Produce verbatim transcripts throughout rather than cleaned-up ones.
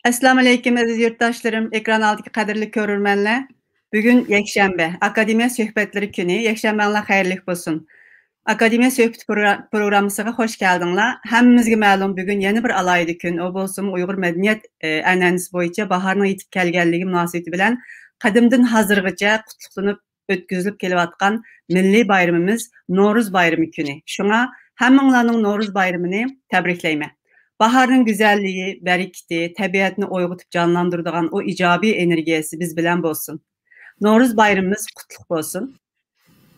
ئەسسالامۇئەلەيكۇم، ئەزىز يۇرتداشلىرىم، ئېكران ئالدىدىكى قەدىرلىك كۆرۈرمەنلەر. بۈگۈن يەكشەنبە، ئاكادېمىيە سۆھبەتلىرى كۈنى. يەكشەنبەڭلار خەيرلىك بولسۇن. ئاكادېمىيە سۆھبىتى پرو-، پروگراممىسىغا خوش كەلدىڭلار. ھەممىمىزگە مەلۇم، بۈگۈن يەنە بىر ئالاھىدە كۈن. ئۇ بولسىمۇ ئۇيغۇر مەدەنىيەت، ئە، ئەنئەنىسى بويىچە باھارنىڭ يېتىپ كەلگەنلىكى مۇناسىۋىتى بىلەن قەدىمدىن ھازىرغىچە قۇتلۇقلىنىپ ئۆتكۈزۈلۈپ كېلىۋاتقان مىللىي بايرىمىمىز نورۇز بايرىمى كۈنى. شۇڭا ھەممىڭلارنىڭ نورۇز بايرىمىنى تەبرىكلەيمەن. باھارنىڭ گۈزەللىكى، بەرىكىتى، تەبىئەتنى ئويغىتىپ جانلاندۇرىدىغان ئۇ ئىجابىي ئېنېرگىيەسى بىز بىلەن بولسۇن. نورۇز بايرىمىمىز قۇتلۇق بولسۇن.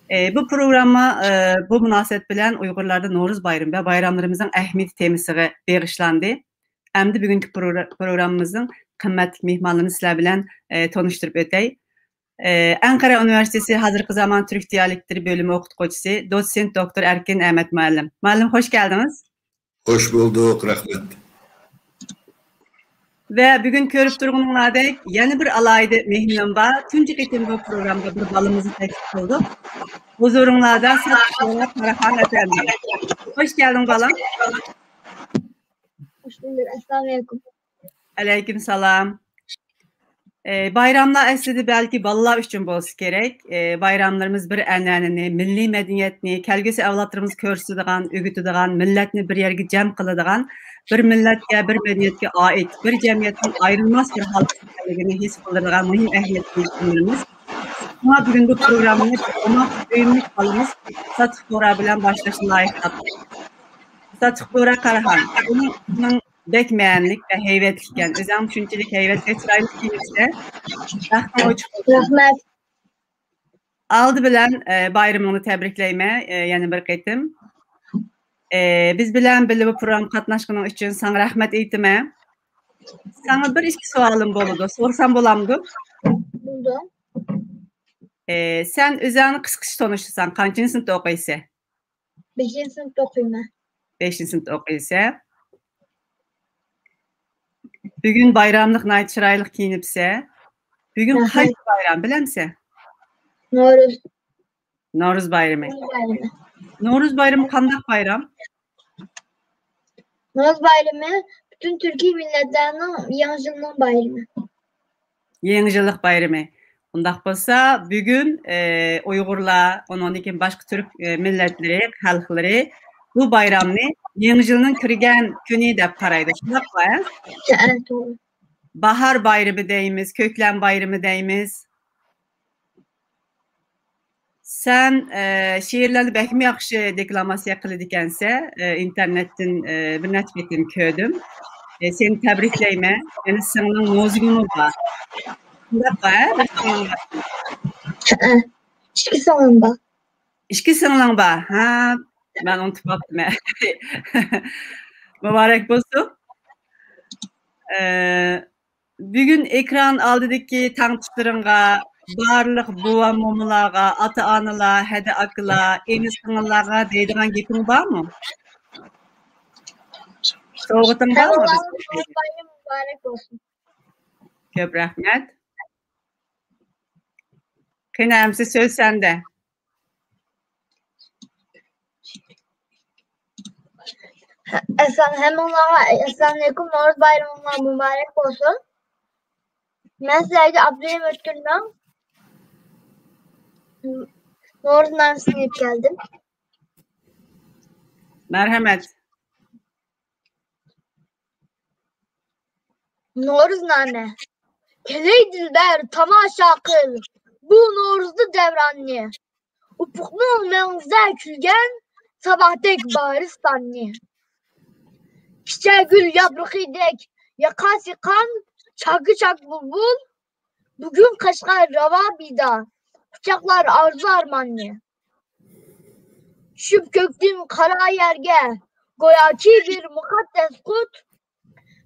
ئى، بۇ پروگرامما، ئى، بۇ مۇناسىۋەت بىلەن ئۇيغۇرلاردا نورۇز بايرىمى ۋە بايراملىرىمىزنىڭ ئەھمىيىتى تېمىسىغا بېغىشلاندى. ئەمدى بۈگۈنكى پروگرا-، پروگراممىمىزنىڭ قىممەتلىك مېھمانلىرىنى سىلەر بىلەن، ئى، تونۇشتۇرۇپ ئۆتەي. ئى، ئەنقەرە ئۇنىۋېرسىتېتى ھازىرقى زامان تۈرك دىئالېكتلىرى بۆلۈمى ئوقۇتقۇچىسى، دوتسېنت دوكتور ئەركىن ئەمەت مۇئەللىم. مۇئەللىم، خوش كەلدىڭىز. خوش بولدۇق، رەھمەت. ۋە بۈگۈن كۆرۈپ تۇرغىنىڭلاردەك يەنە بىر ئالاھىدە مېھمىنىم بار. تۇنجى قېتىم بۇ پروگرامدا بىر بالىمىزنى تەكلىپ قىلدۇق. ھۇزۇرۇڭلاردا ساتىپ قاراخان ئەپەندى. خوش كەلدىڭ بالام. خوش بولدۇق. ئەسسالامۇئەلەيكۇم. ئەلەيكۇم سالام. ئى، بايراملار ئەسلىدە بەلكى بالىلار ئۈچۈن بولسا كېرەك. ئى، بايراملىرىمىز بىر ئەنئەنىنى، مىللىي مەدەنىيەتنى، كەلگۈسى ئەۋلادلىرىمىزغا كۆرسىتىدىغان، ئۆگىتىدىغان، مىللەتنى بىر يەرگە جەم قىلىدىغان، بىر مىللەتكە، بىر مەدەنىيەتكە ئائىت، بىر جەمئىيەتنىڭ ئايرىلماس بىر ھالقىسى ئىكەنلىكىنى ھېس قىلدۇرىدىغان مۇھىم ئەھمىيەتكە ئىگە كۈنلىرىمىز. شۇڭا بۈگۈن بۇ پروگراممىنى بىر ئوماق ئۆيۈملۈك بالىمىز ساتىق بورا بىلەن باشلاشنى لايىقلاپتۇ. ساتىق بورا قاراخان. بۇنىڭ بەك مەنىلىك ۋە ھەيۋەتلىككەن. ئۆزۈڭمۇ شۇنچىلىك ھەيۋەتلىك، چىرايلىق كىيىنىپسەن. بەختىڭ ئوچۇق بولسۇن. رەھمەت. ئالدى بىلەن، ئە، بايرىمىڭنى تەبرىكلەيمەن، ئە، يەنە بىر قېتىم. ئە، بىز بىلەن بىللە بۇ پروگرامغا قاتناشقىنىڭ ئۈچۈن ساڭا رەھمەت ئېيتىمەن. ساڭا بىر ئىككى سوئالىم بولىدۇ. سورىسام بولامدۇ؟ بولىدۇ. ئە، سەن ئۆزۈڭنى قىسقىچە تونۇشتۇرساڭ، قانچىنچى سىنىپتا ئوقۇيسەن؟ بەشىنچى سىنىپتا ئوقۇيمەن. بەشىنچى سىنىپتا ئوقۇيسەن. بۈگۈن بايراملىق ناھايىتى چىرايلىق كىيىنىپسەن. بۈگۈن قايسى بايرام بىلەمسەن؟ نورۇز. نورۇز بايرىمى. نورۇز بايرىمى. نورۇز بايرىمى قانداق بايرام؟ نورۇز بايرىمى پۈتۈن تۈركىي مىللەتلەرنىڭ يېڭى يىلىنىڭ بايرىمى. يېڭى يىللىق بايرىمى. ئۇنداق بولسا، بۈگۈن، ئى، ئۇيغۇرلار، ئۇنىڭدىن كېيىن باشقا تۈرك، ئى، مىللەتلىرى، خەلقلىرى بۇ بايرامنى يېڭى يىلنىڭ كىرگەن كۈنى دەپ قارايدۇ. شۇنداقمۇ، ھە؟ ھە، توغرا. باھار بايرىمى دەيمىز، كۆكلەم بايرىمى دەيمىز. سەن، ئە، شېئىرلارنى بەكمۇ ياخشى دېكلاماتسىيە قىلىدىكەنسەن. ئە، ئىنتېرنېتتىن، ئە، بىر نەچچە قېتىم كۆردۈم. ئە، سېنى تەبرىكلەيمەن. يەنە سىڭلىڭ نوزۇگۇمۇ بار. شۇنداققۇ، ھە؟ بىر سىڭلىڭ بار. ھەئە. ئىككى سىڭلىم بار. ئىككى سىڭلىڭ بار. ھە، مەن ئۇنتۇپ قاپتىمەن. مۇبارەك بولسۇن. ئە، بۈگۈن ئېكران ئالدىدىكى تەڭتۇشلىرىڭغا، بارلىق بوۋا، مومىلارغا، ئاتا-ئانىلار، ھەدە ئاكىلار، ئىنى-سىڭىللارغا دەيدىغان گېپىڭ بارمۇ؟ سوۋغىتىڭ بارمۇ؟ ھەممىڭلارغا نورۇز بايرىمى مۇبارەك بولسۇن. كۆپ رەھمەت. قېنى، ئەمسە سۆز سەندە. ئەسسالام، ھەممىڭلارغا ئەسسالامۇئەلەيكۇم، نورۇز بايرىمىڭلار مۇبارەك بولسۇن. مەن سىلەرگە ئابدۇرېھىم ئۆتكۈرنىڭ نورۇز نامىسىنى ئېلىپ كەلدىم. مەرھەمەت. نورۇز نامە. كېلەي دىلبەر، تاماشا قىل بۇ نورۇزدا دەۋراننى. ئۇپۇقنىڭ مەڭزىدە كۈلگەن ساباھتەك باھارىستاننى. كېچە گۈل ياپرىقىدەك ياقا سىققان چاكا-چاك بۇلبۇل، بۈگۈن قەشقەر راۋابىدا قۇچاقلار ئارزۇ-ئارماننى. چۈشۈپ كۆكتىن قارا يەرگە گوياكى بىر مۇقەددەس قۇت،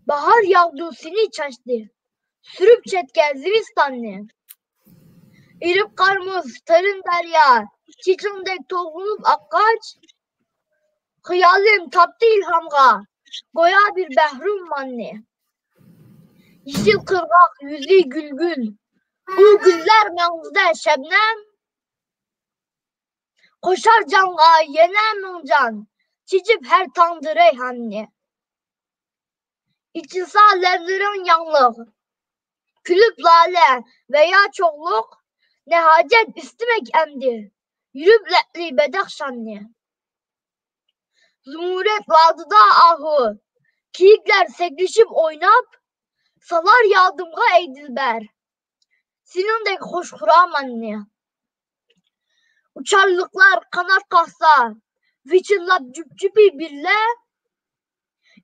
باھار ياغدۇ سېنى چاچتى، سۈرۈپ چەتكە زىمىستاننى. ئېرىپ قار-مۇز، تېرىن دەريا، چېچىڭدەك تولغىنىپ ئاققاچ، خىيالىم تاپتى ئىلھامغا گويا بىر بەھرۇمماننى. يېشىل قىرغاق يۈزى گۈلگۈل، بۇ گۈللەر مەڭزىدە شەبنەم، قوشار جانغا يەنە مىڭ جان، چېچىپ ھەر تاڭدا رەيھاننى. ئېچىلسا لەۋلىرىڭ ياڭلىق. كۈلۈپ لالە ۋە يا چوغلۇق، نەھاجەت ئىستىمەك ئەمدى، يۈرۈپ لەپلى بەدەخشاننى. زۇمرەت ۋادىدا ئاھۇ، كىيىكلەر سەكرىشىپ ئويناپ، سالار يادىمغا ئەي دىلبەر، سېنىڭدەك خۇش خۇراماننى. ئۇچارلىقلار قانات قاقسا، ۋىچىرلاپ جۈپ-جۈپى بىللە،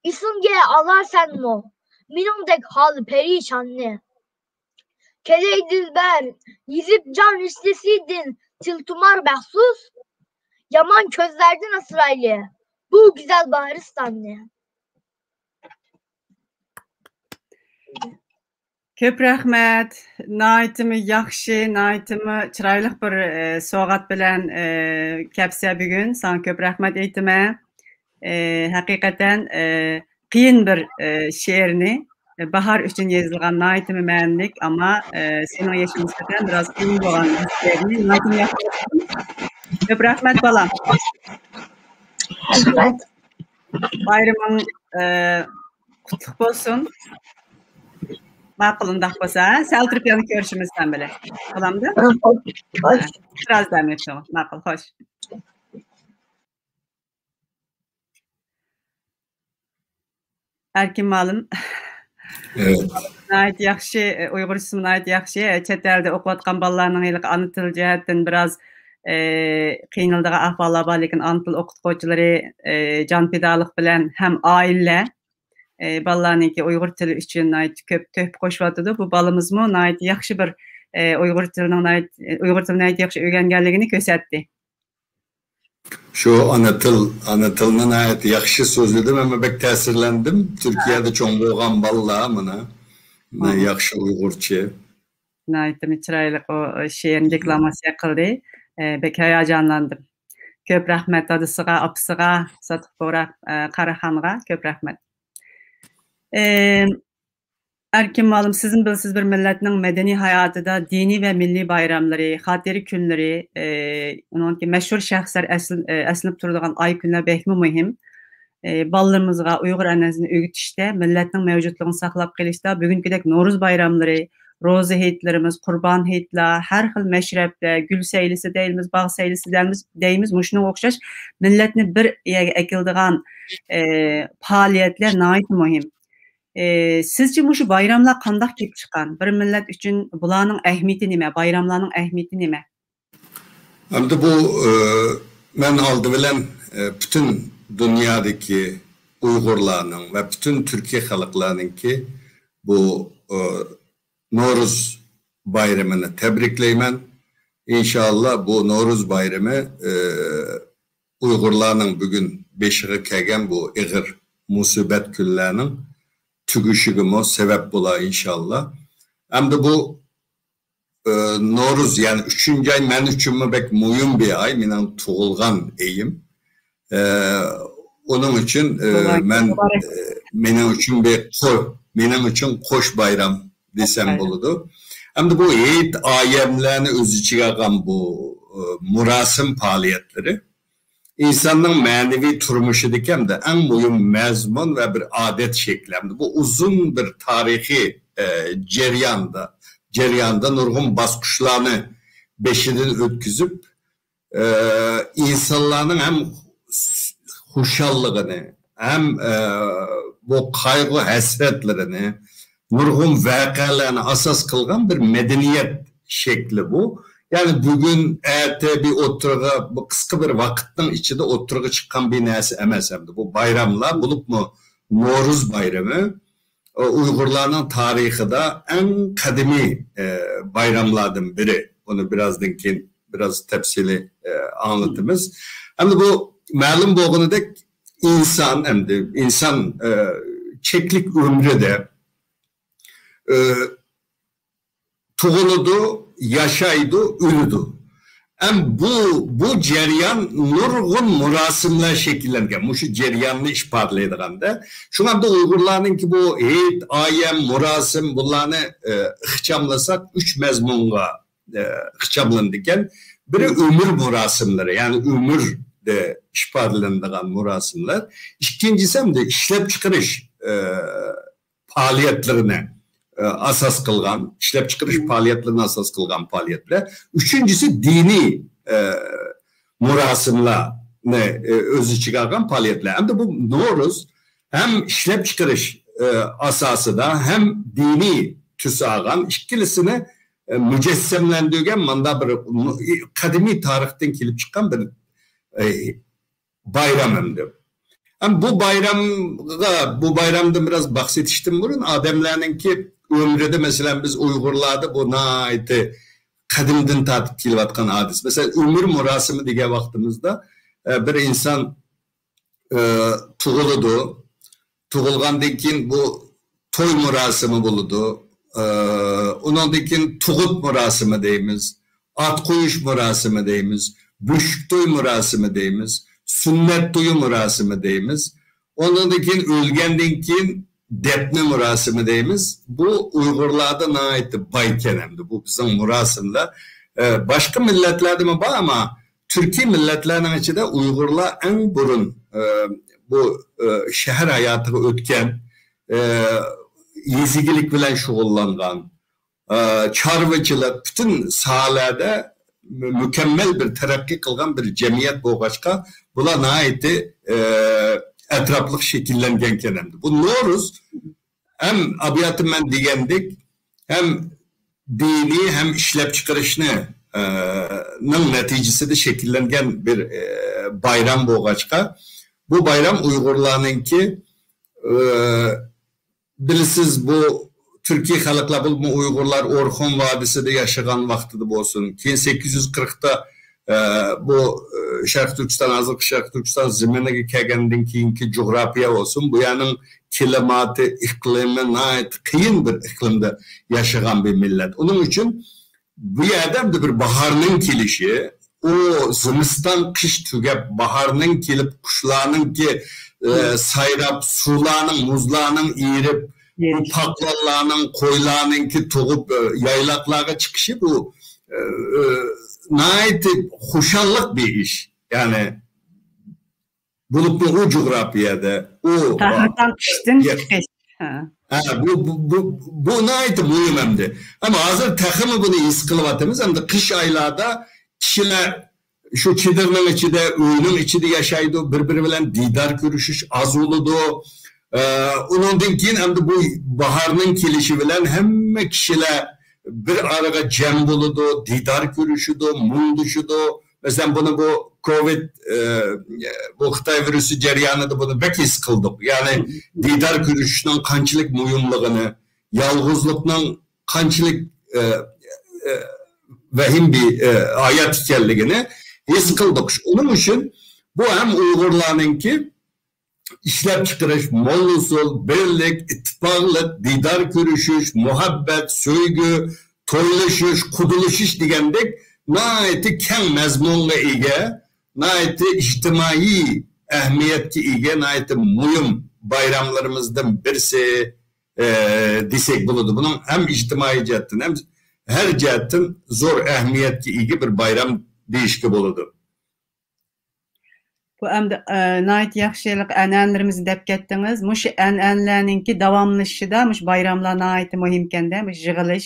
ئېسىڭگە ئالارسەنمۇ مېنىڭدەك ھال پەرىشاننى؟ كەلەي دىلبەر، يېزىپ جان رىشتىسىدىن تىلتۇمار مەخسۇس، يامان كۆزلەردىن ئاسرايلى بۇ گۈزەل باھارىستاننى. كۆپ رەھمەت. ناھايىتىمۇ ياخشى، ناھايىتىمۇ چىرايلىق بىر، ئە، سوۋغات بىلەن، ئە، كەپسە بۈگۈن. ساڭا كۆپ رەھمەت ئېيتىمەن. ئە، ھەقىقەتەن، ئە، قىيىن بىر، ئە، شېئىرنى، ئە، باھار ئۈچۈن يېزىلغان ناھايىتىمۇ مەنىلىك، ئەمما، ئە، سېنىڭ يېشىڭغا نىسبەتەن بىراز قىيىن بولغان بىر شېئىرنى ناھايىتىمۇ ياخشى. كۆپ رەھمەت، بالام. رەھمەت. بايرىمىڭ، ئە، قۇتلۇق بولسۇن. ماقۇل، ئۇنداق بولسا، ھە؟ سەل تۇرۇپ يەنە كۆرۈشىمىز سەن بىلەن. بولامدۇ؟ خوش. بىراز دەم ئېلىپ تۇرۇڭ. ماقۇل، خوش. ئەركىن مۇئەللىم. Evet. ناھايىتى ياخشى، ئۇيغۇرچىسىمۇ ناھايىتى ياخشى. چەت ئەلدە ئوقۇۋاتقان بالىلارنىڭ ھېلىقى ئانا تىل جەھەتتىن بىراز، ئى، قىينىلىدىغان ئەھۋاللار بار، لېكىن ئانا تىل ئوقۇتقۇچىلىرى، ئى، جان پىدالىق بىلەن ھەم ئائىلىلەر، ئى، بالىلارنىڭكى ئۇيغۇر تىلى ئۈچۈن ناھايىتى كۆپ تۆھپە قوشۇۋاتىدۇ. بۇ بالىمىزمۇ ناھايىتى ياخشى بىر، ئى، ئۇيغۇر تىلىنىڭ ناھايىتى، ئۇيغۇر تىلىنى ناھايىتى ياخشى ئۆگەنگەنلىكىنى كۆرسەتتى. شۇ ئانا تىل، ئانا تىلنى ناھايىتى ياخشى سۆزلىدىم، ئەمما بەك تەسىرلەندىم. تۈركىيەدە چوڭ بولغان بالىلار مانا، مانا ياخشى ئۇيغۇرچە. ناھايىتىمۇ چىرايلىق ئۇ شېئىرنى دېكلاماتسىيە قىلدى. ئە، بەك ھاياجانلاندىم. كۆپ رەھمەت دادىسىغا، ئاپىسىغا، ساتۇق بۇغرا، ئە، قاراخانغا كۆپ رەھمەت. ئە، ئەركىن مۇئەللىم، سىزمۇ بىلىسىز، بىر مىللەتنىڭ مەدەنىي ھاياتىدا دىنىي ۋە مىللىي بايراملىرى، خاتىرە كۈنلىرى، ئى، ئۇنىڭدىكى مەشھۇر شەخسلەر ئەسل-، ئى، ئەسلىنىپ تۇرىدىغان ئاي كۈنلەر بەكمۇ مۇھىم. ئى، بالىلىرىمىزغا ئۇيغۇر ئەنئەنىسىنى ئۆگىتىشتە، مىللەتنىڭ مەۋجۇتلۇقىنى ساقلاپ قېلىشتا بۈگۈنكىدەك نورۇز بايراملىرى، روزا ھېيتلىرىمىز، قۇربان ھېيتلار، ھەر خىل مەشرەپلەر، گۈل سەيلىسى دەيمىز، باغ سەيلىسى دەيمىز، دەيمىز، مۇشۇنىڭغا ئوخشاش مىللەتنى بىر يەرگە ئەكېلىدىغان، ئى، پائالىيەتلەر ناھايىتى مۇھىم. ئى، سىزچە مۇشۇ بايراملار قانداق كېلىپ چىققان؟ بىر مىللەت ئۈچۈن بۇلارنىڭ ئەھمىيىتى نېمە؟ بايراملارنىڭ ئەھمىيىتى نېمە؟ ئەمدى بۇ، ئى، مەن ئالدى بىلەن، ئى، پۈتۈن دۇنيادىكى ئۇيغۇرلارنىڭ ۋە پۈتۈن تۈركىي خەلقلەرنىڭكى بۇ، ئى، نورۇز بايرىمىنى تەبرىكلەيمەن. ئىنشاللا بۇ نورۇز بايرىمى، ئى، ئۇيغۇرلارنىڭ بۈگۈن بېشىغا كەلگەن بۇ ئېغىر مۇسىبەت كۈنلەرنىڭ تۈگىشىگىمۇ سەۋەب بولا، ئىنشاللا. ئەمدى بۇ، ئى، نورۇز، يەنى ئۈچىنچى ئاي مەن ئۈچۈنمۇ بەك مۇھىم بىر ئاي، مېنىڭ تۇغۇلغان ئېيىم. ئى، ئۇنىڭ ئۈچۈن، ئى، مەن، ئى، مېنىڭ ئۈچۈن بىر قو-، مېنىڭ ئۈچۈن قوش بايرام دېسەم بولىدۇ. ئەمدى بۇ ھېيت ئايەملەرنى ئۆز ئىچىگە ئالغان بۇ، ئى، مۇراسىم پائالىيەتلىرى ئىنساننىڭ مەنىۋى تۇرمۇشىدىكى ھەمدە ئەڭ مۇھىم مەزمۇن ۋە بىر ئادەت شەكلى. ھەمدە بۇ ئۇزۇن بىر تارىخىي، ئە، جەرياندا، جەرياندا نۇرغۇن باسقۇچلارنى بېشىدىن ئۆتكۈزۈپ، ئە، ئىنسانلارنىڭ ھەم خۇشاللىقىنى، ھەم، ئە، بۇ قايغۇ ھەسرەتلىرىنى، نۇرغۇن ۋەقەلەرنى ئاساس قىلغان بىر مەدەنىيەت شەكلى بۇ. يەنى بۈگۈن، ئەتە بىر ئوتتۇرىغا، بۇ قىسقا بىر ۋاقىتنىڭ ئىچىدە ئوتتۇرىغا چىققان بىر نەرسە ئەمەس ئەمدى. بۇ بايراملار، بولۇپمۇ نورۇز بايرىمى، ئۇيغۇرلارنىڭ تارىخىدا ئەڭ قەدىمىي، ئە، بايراملاردىن بىرى. ئۇنى بىرازدىن كېيىن بىراز تەپسىلىي، ئە، ئاڭلىتىمىز. ئەمدى بۇ مەلۇم بولغىنىدەك، ئىنسان ئەمدى، ئىنسان، ئە، چەكلىك ئۆمرىدە، ئە، تۇغۇلىدۇ، ياشايدۇ، ئۆلىدۇ. ئەم بۇ، بۇ جەريان نۇرغۇن مۇراسىملار شەكىللەنگەن. مۇشۇ جەرياننى ئىپادىلەيدىغاندا. شۇڭا بۇ ئۇيغۇرلارنىڭكى بۇ ھېيت، ئايەم، مۇراسىم، بۇلارنى، ئە، ئىخچاملىساق ئۈچ مەزمۇنغا، ئە، ئىخچاملىنىدىكەن. بىرى ئۆمۈر مۇراسىملىرى، يەنى ئۆمۈردە ئىپادىلىنىدىغان مۇراسىملار. ئىككىنچىسى ئەمدى ئىشلەپچىقىرىش، ئە، پائالىيەتلىرىنى ئاساس قىلغان، ئىشلەپچىقىرىش پائالىيەتلىرىنى ئاساس قىلغان پائالىيەتلەر. ئۈچىنچىسى دىنىي مۇراسىملارنى ئۆز ئىچىگە ئالغان پائالىيەتلەر. ئەمدى بۇ نورۇز ھەم ئىشلەپچىقىرىش ئاساسىدا ھەم دىنىي تۈس ئالغان، ئىككىلىسىنى مۇجەسسەملەندۈرگەن مانداق بىر قەدىمىي تارىختىن كېلىپ چىققان بىر بايرام ئەمدى. ھەم بۇ بايرامغا، بۇ بايرامدىن بىراز بەھسلىشتىن بۇرۇن، ئادەملەرنىڭكى ئۆمرىدە، مەسىلەن، بىز ئۇيغۇرلاردا بۇ ناھايىتى قەدىمدىن تارتىپ كېلىۋاتقان ھادىسە. مەسىلەن، ئۆمۈر مۇراسىمى دېگەن ۋاقتىمىزدا، ئە، بىر ئىنسان، ئە، تۇغۇلىدۇ. تۇغۇلغاندىن كېيىن بۇ توي مۇراسىمى بولىدۇ. ئە، ئۇنىڭدىن كېيىن تۇغۇت مۇراسىمى دەيمىز. ئات قويۇش مۇراسىمى دەيمىز، بۆشۈك توي مۇراسىمى دەيمىز، سۈننەت تويى مۇراسىمى دەيمىز. ئۇنىڭدىن كېيىن، ئۆلگەندىن كېيىن دەپنە مۇراسىمى دەيمىز. بۇ ئۇيغۇرلاردا ناھايىتى بايكەن ئەمدى. بۇ بىزنىڭ مۇراسىملار. ئە، باشقا مىللەتلەردىمۇ بار، ئەمما تۈركىي مىللەتلەرنىڭ ئىچىدە ئۇيغۇرلار ئەڭ بۇرۇن، ئە، بۇ، ئە، شەھەر ھاياتىغا ئۆتكەن، ئە، يېزا ئىگىلىك بىلەن شۇغۇللانغان، ئە، چارۋىچىلىق، پۈتۈن ساھەلەردە مۇ-، مۇكەممەل بىر تەرەققىي قىلغان بىر جەمئىيەت بولغاچقا، بۇلار ناھايىتى، ئە، ئەتراپلىق شەكىللەنگەنكەن ئەمدى. بۇ نورۇز ھەم ئابىياتى مەن دېگەندەك، ھەم دىنىي، ھەم ئىشلەپچىقىرىشنى، ئە، نىڭ نەتىجىسىدە شەكىللەنگەن بىر، ئە، بايرام بولغاچقا، بۇ بايرام ئۇيغۇرلارنىڭكى، ئە، بىلىسىز، بۇ تۈركىي خەلقلەر، بولۇپمۇ ئۇيغۇرلار ئورخۇن ۋادىسىدا ياشىغان ۋاقتىدا بولسۇن، كېيىن سەككىز يۈز قىرىقتا، ئە، بۇ، ئە، شەرقىي تۈركىستان، ھازىرقى شەرقىي تۈركىستان زېمىنىگە كەلگەندىن كېيىنكى جۇغراپىيە بولسۇن، بۇ يەرنىڭ كىلىماتى، ئىقلىمى ناھايىتى قىيىن بىر ئىقلىمدا ياشىغان بىر مىللەت. ئۇنىڭ ئۈچۈن بۇ يەردە ئەمدى بىر باھارنىڭ كېلىشى، ئۇ زىمىستان، قىش تۈگەپ، باھارنىڭ كېلىپ، قۇشلارنىڭكى، ئە، سايراپ، سۇلارنىڭ، مۇزلارنىڭ ئېرىپ، بۇ پاقلانلارنىڭ، قويلارنىڭكى تۇغۇپ، ئە، يايلاقلارغا چىقىشى بۇ، ئە، ئە، ناھايىتى خۇشاللىق بىر ئىش. يەنى بولۇپمۇ ئۇ جۇغراپىيەدە، ئۇ قەھرىتان قىشتىن يە- چىقىش. ھە. ھە، بۇ، بۇ، بۇ، بۇ ناھايىتى مۇھىم ئەمدى. ئەمما ھازىر تېخىمۇ بۇنى ھېس قىلىۋاتىمىز. ئەمدى قىش ئايلاردا كىشىلەر شۇ چېدىرنىڭ ئىچىدە، ئۆينىڭ ئىچىدە ياشايدۇ، بىر-بىرى بىلەن دىدار كۆرۈشۈش ئاز بولىدۇ. ئە، ئۇنىڭدىن كېيىن ئەمدى بۇ باھارنىڭ كېلىشى بىلەن ھەممە كىشىلەر بىر ئارىغا جەم بولىدۇ، دىدار كۆرۈشىدۇ، مۇڭدىشىدۇ. مەسىلەن، بۇنى بۇ كوۋىد، ئە، بۇ خىتاي ۋىرۇسى جەريانىدا بۇنى بەك ھېس قىلدۇق. يەنى دىدار كۆرۈشۈشنىڭ قانچىلىك مۇھىملىقىنى، يالغۇزلۇقنىڭ قانچىلىك، ئە، ئە، ۋەھىم بىر، ئە، ھايات ئىكەنلىكىنى ھېس قىلدۇق. ئۇنىڭ ئۈچۈن بۇ ھەم ئۇيغۇرلارنىڭكى ئىشلەپچىقىرىش، مول ھوسۇل، بىرلىك، ئىتتىپاقلىق، دىدار كۆرۈشۈش، مۇھەببەت، سۆيگۈ، تويلىشىش، قۇدىلىشىش دېگەندەك ناھايىتى كەڭ مەزمۇنغا ئىگە، ناھايىتى ئىجتىمائىي ئەھمىيەتكە ئىگە، ناھايىتى مۇھىم بايراملىرىمىزدىن بىرسى، ئە، دېسەك بولىدۇ. بۇنىڭ ھەم ئىجتىمائىي جەھەتتىن، ھەم ھەر جەھەتتىن زور ئەھمىيەتكە ئىگە بىر بايرام دېيىشكە بولىدۇ. بۇ ئەمدى، ئە، ناھايىتى ياخشى ھېلىقى ئەنئەنىلىرىمىزنى دەپ كەتتىڭىز. مۇشۇ ئەنئەنىلەرنىڭكى داۋاملىشىشىدا مۇشۇ بايراملار ناھايىتى مۇھىمكەندە، مۇشۇ يىغىلىش،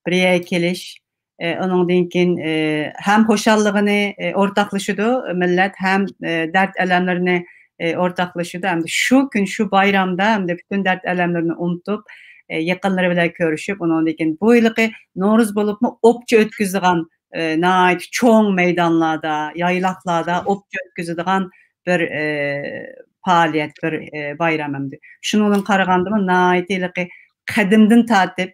بىر يەرگە كېلىش، ئە، ئۇنىڭدىن كېيىن، ئە، ھەم خۇشاللىقىنى، ئە، ئورتاقلىشىدۇ مىللەت، ھەم، ئە، دەرد ئەلەملىرىنى، ئە، ئورتاقلىشىدۇ. ئەمدى شۇ كۈن، شۇ بايرامدا ئەمدى پۈتۈن دەرد ئەلەملىرىنى ئۇنتۇپ، ئە، يېقىنلىرى بىلەن كۆرۈشۈپ، ئۇنىڭدىن كېيىن بۇ يىلقى نورۇز بولۇپمۇ ئوپچە ئۆتكۈزىدىغان ئە، ناھايىتى چوڭ مەيدانلاردا، يايلاقلاردا ئوپچە ئۆتكۈزىدىغان بىر، ئە، پائالىيەت، بىر، ئە، بايرام ئەمدى. شۇنىڭدىن قارىغاندىمۇ ناھايىتى ھېلىقى قەدىمدىن تارتىپ،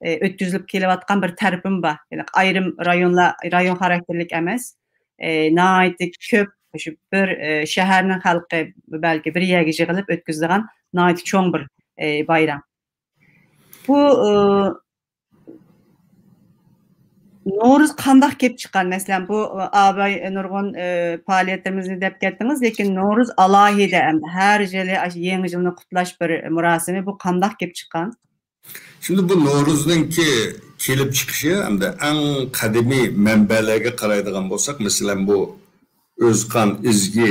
ئە، ئۆتكۈزۈلۈپ كېلىۋاتقان بىر تەرىپىمۇ بار. ھېلىقى ئايرىم رايونلار، رايون خاراكتېرلىك ئەمەس، ئە، ناھايىتى كۆپ، شۇ بىر، ئە، شەھەرنىڭ خەلقى بەلكى بىر يەرگە يىغىلىپ ئۆتكۈزىدىغان ناھايىتى چوڭ بىر، ئە، بايرام. بۇ، ئە، نورۇز قانداق كېلىپ چىققان؟ مەسىلەن، بۇ، ئاباي نۇرغۇن، ئى، پائالىيەتلىرىمىزنى دەپ كەتتىڭىز، لېكىن نورۇز ئالاھىدە ئەمدى ھەر يىلى ئاشۇ يېڭى يىلنى قۇتلاش بىر مۇراسىمى. بۇ قانداق كېلىپ چىققان؟ شۇندى بۇ نورۇزنىڭكى كېلىپ چىقىشى ئەمدى ئەڭ قەدىمىي مەنبەلەرگە قارايدىغان بولساق، مەسىلەن، بۇ ئۆزقان ئىزگى،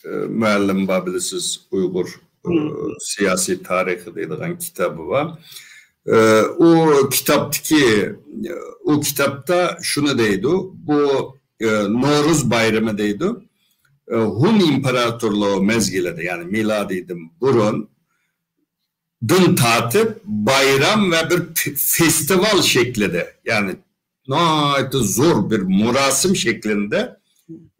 ئى، مۇئەللىم بار، بىلىسىز، ئۇيغۇر ئە، سىياسىي تارىخى دەيدىغان كىتابى بار. ئە، ئۇ كىتابتىكى، ئۇ كىتابتا شۇنى دەيدۇ، بۇ، ئە، نورۇز بايرىمى دەيدۇ. ئە، ھۇن ئىمپېراتورلۇقى مەزگىلىدە، يەنى مىلادىيدىن بۇرۇن، دىن تارتىپ بايرام ۋە بىر پ-، فېستىۋال شەكلىدە، يەنى ناھايىتى زور بىر مۇراسىم شەكلىدە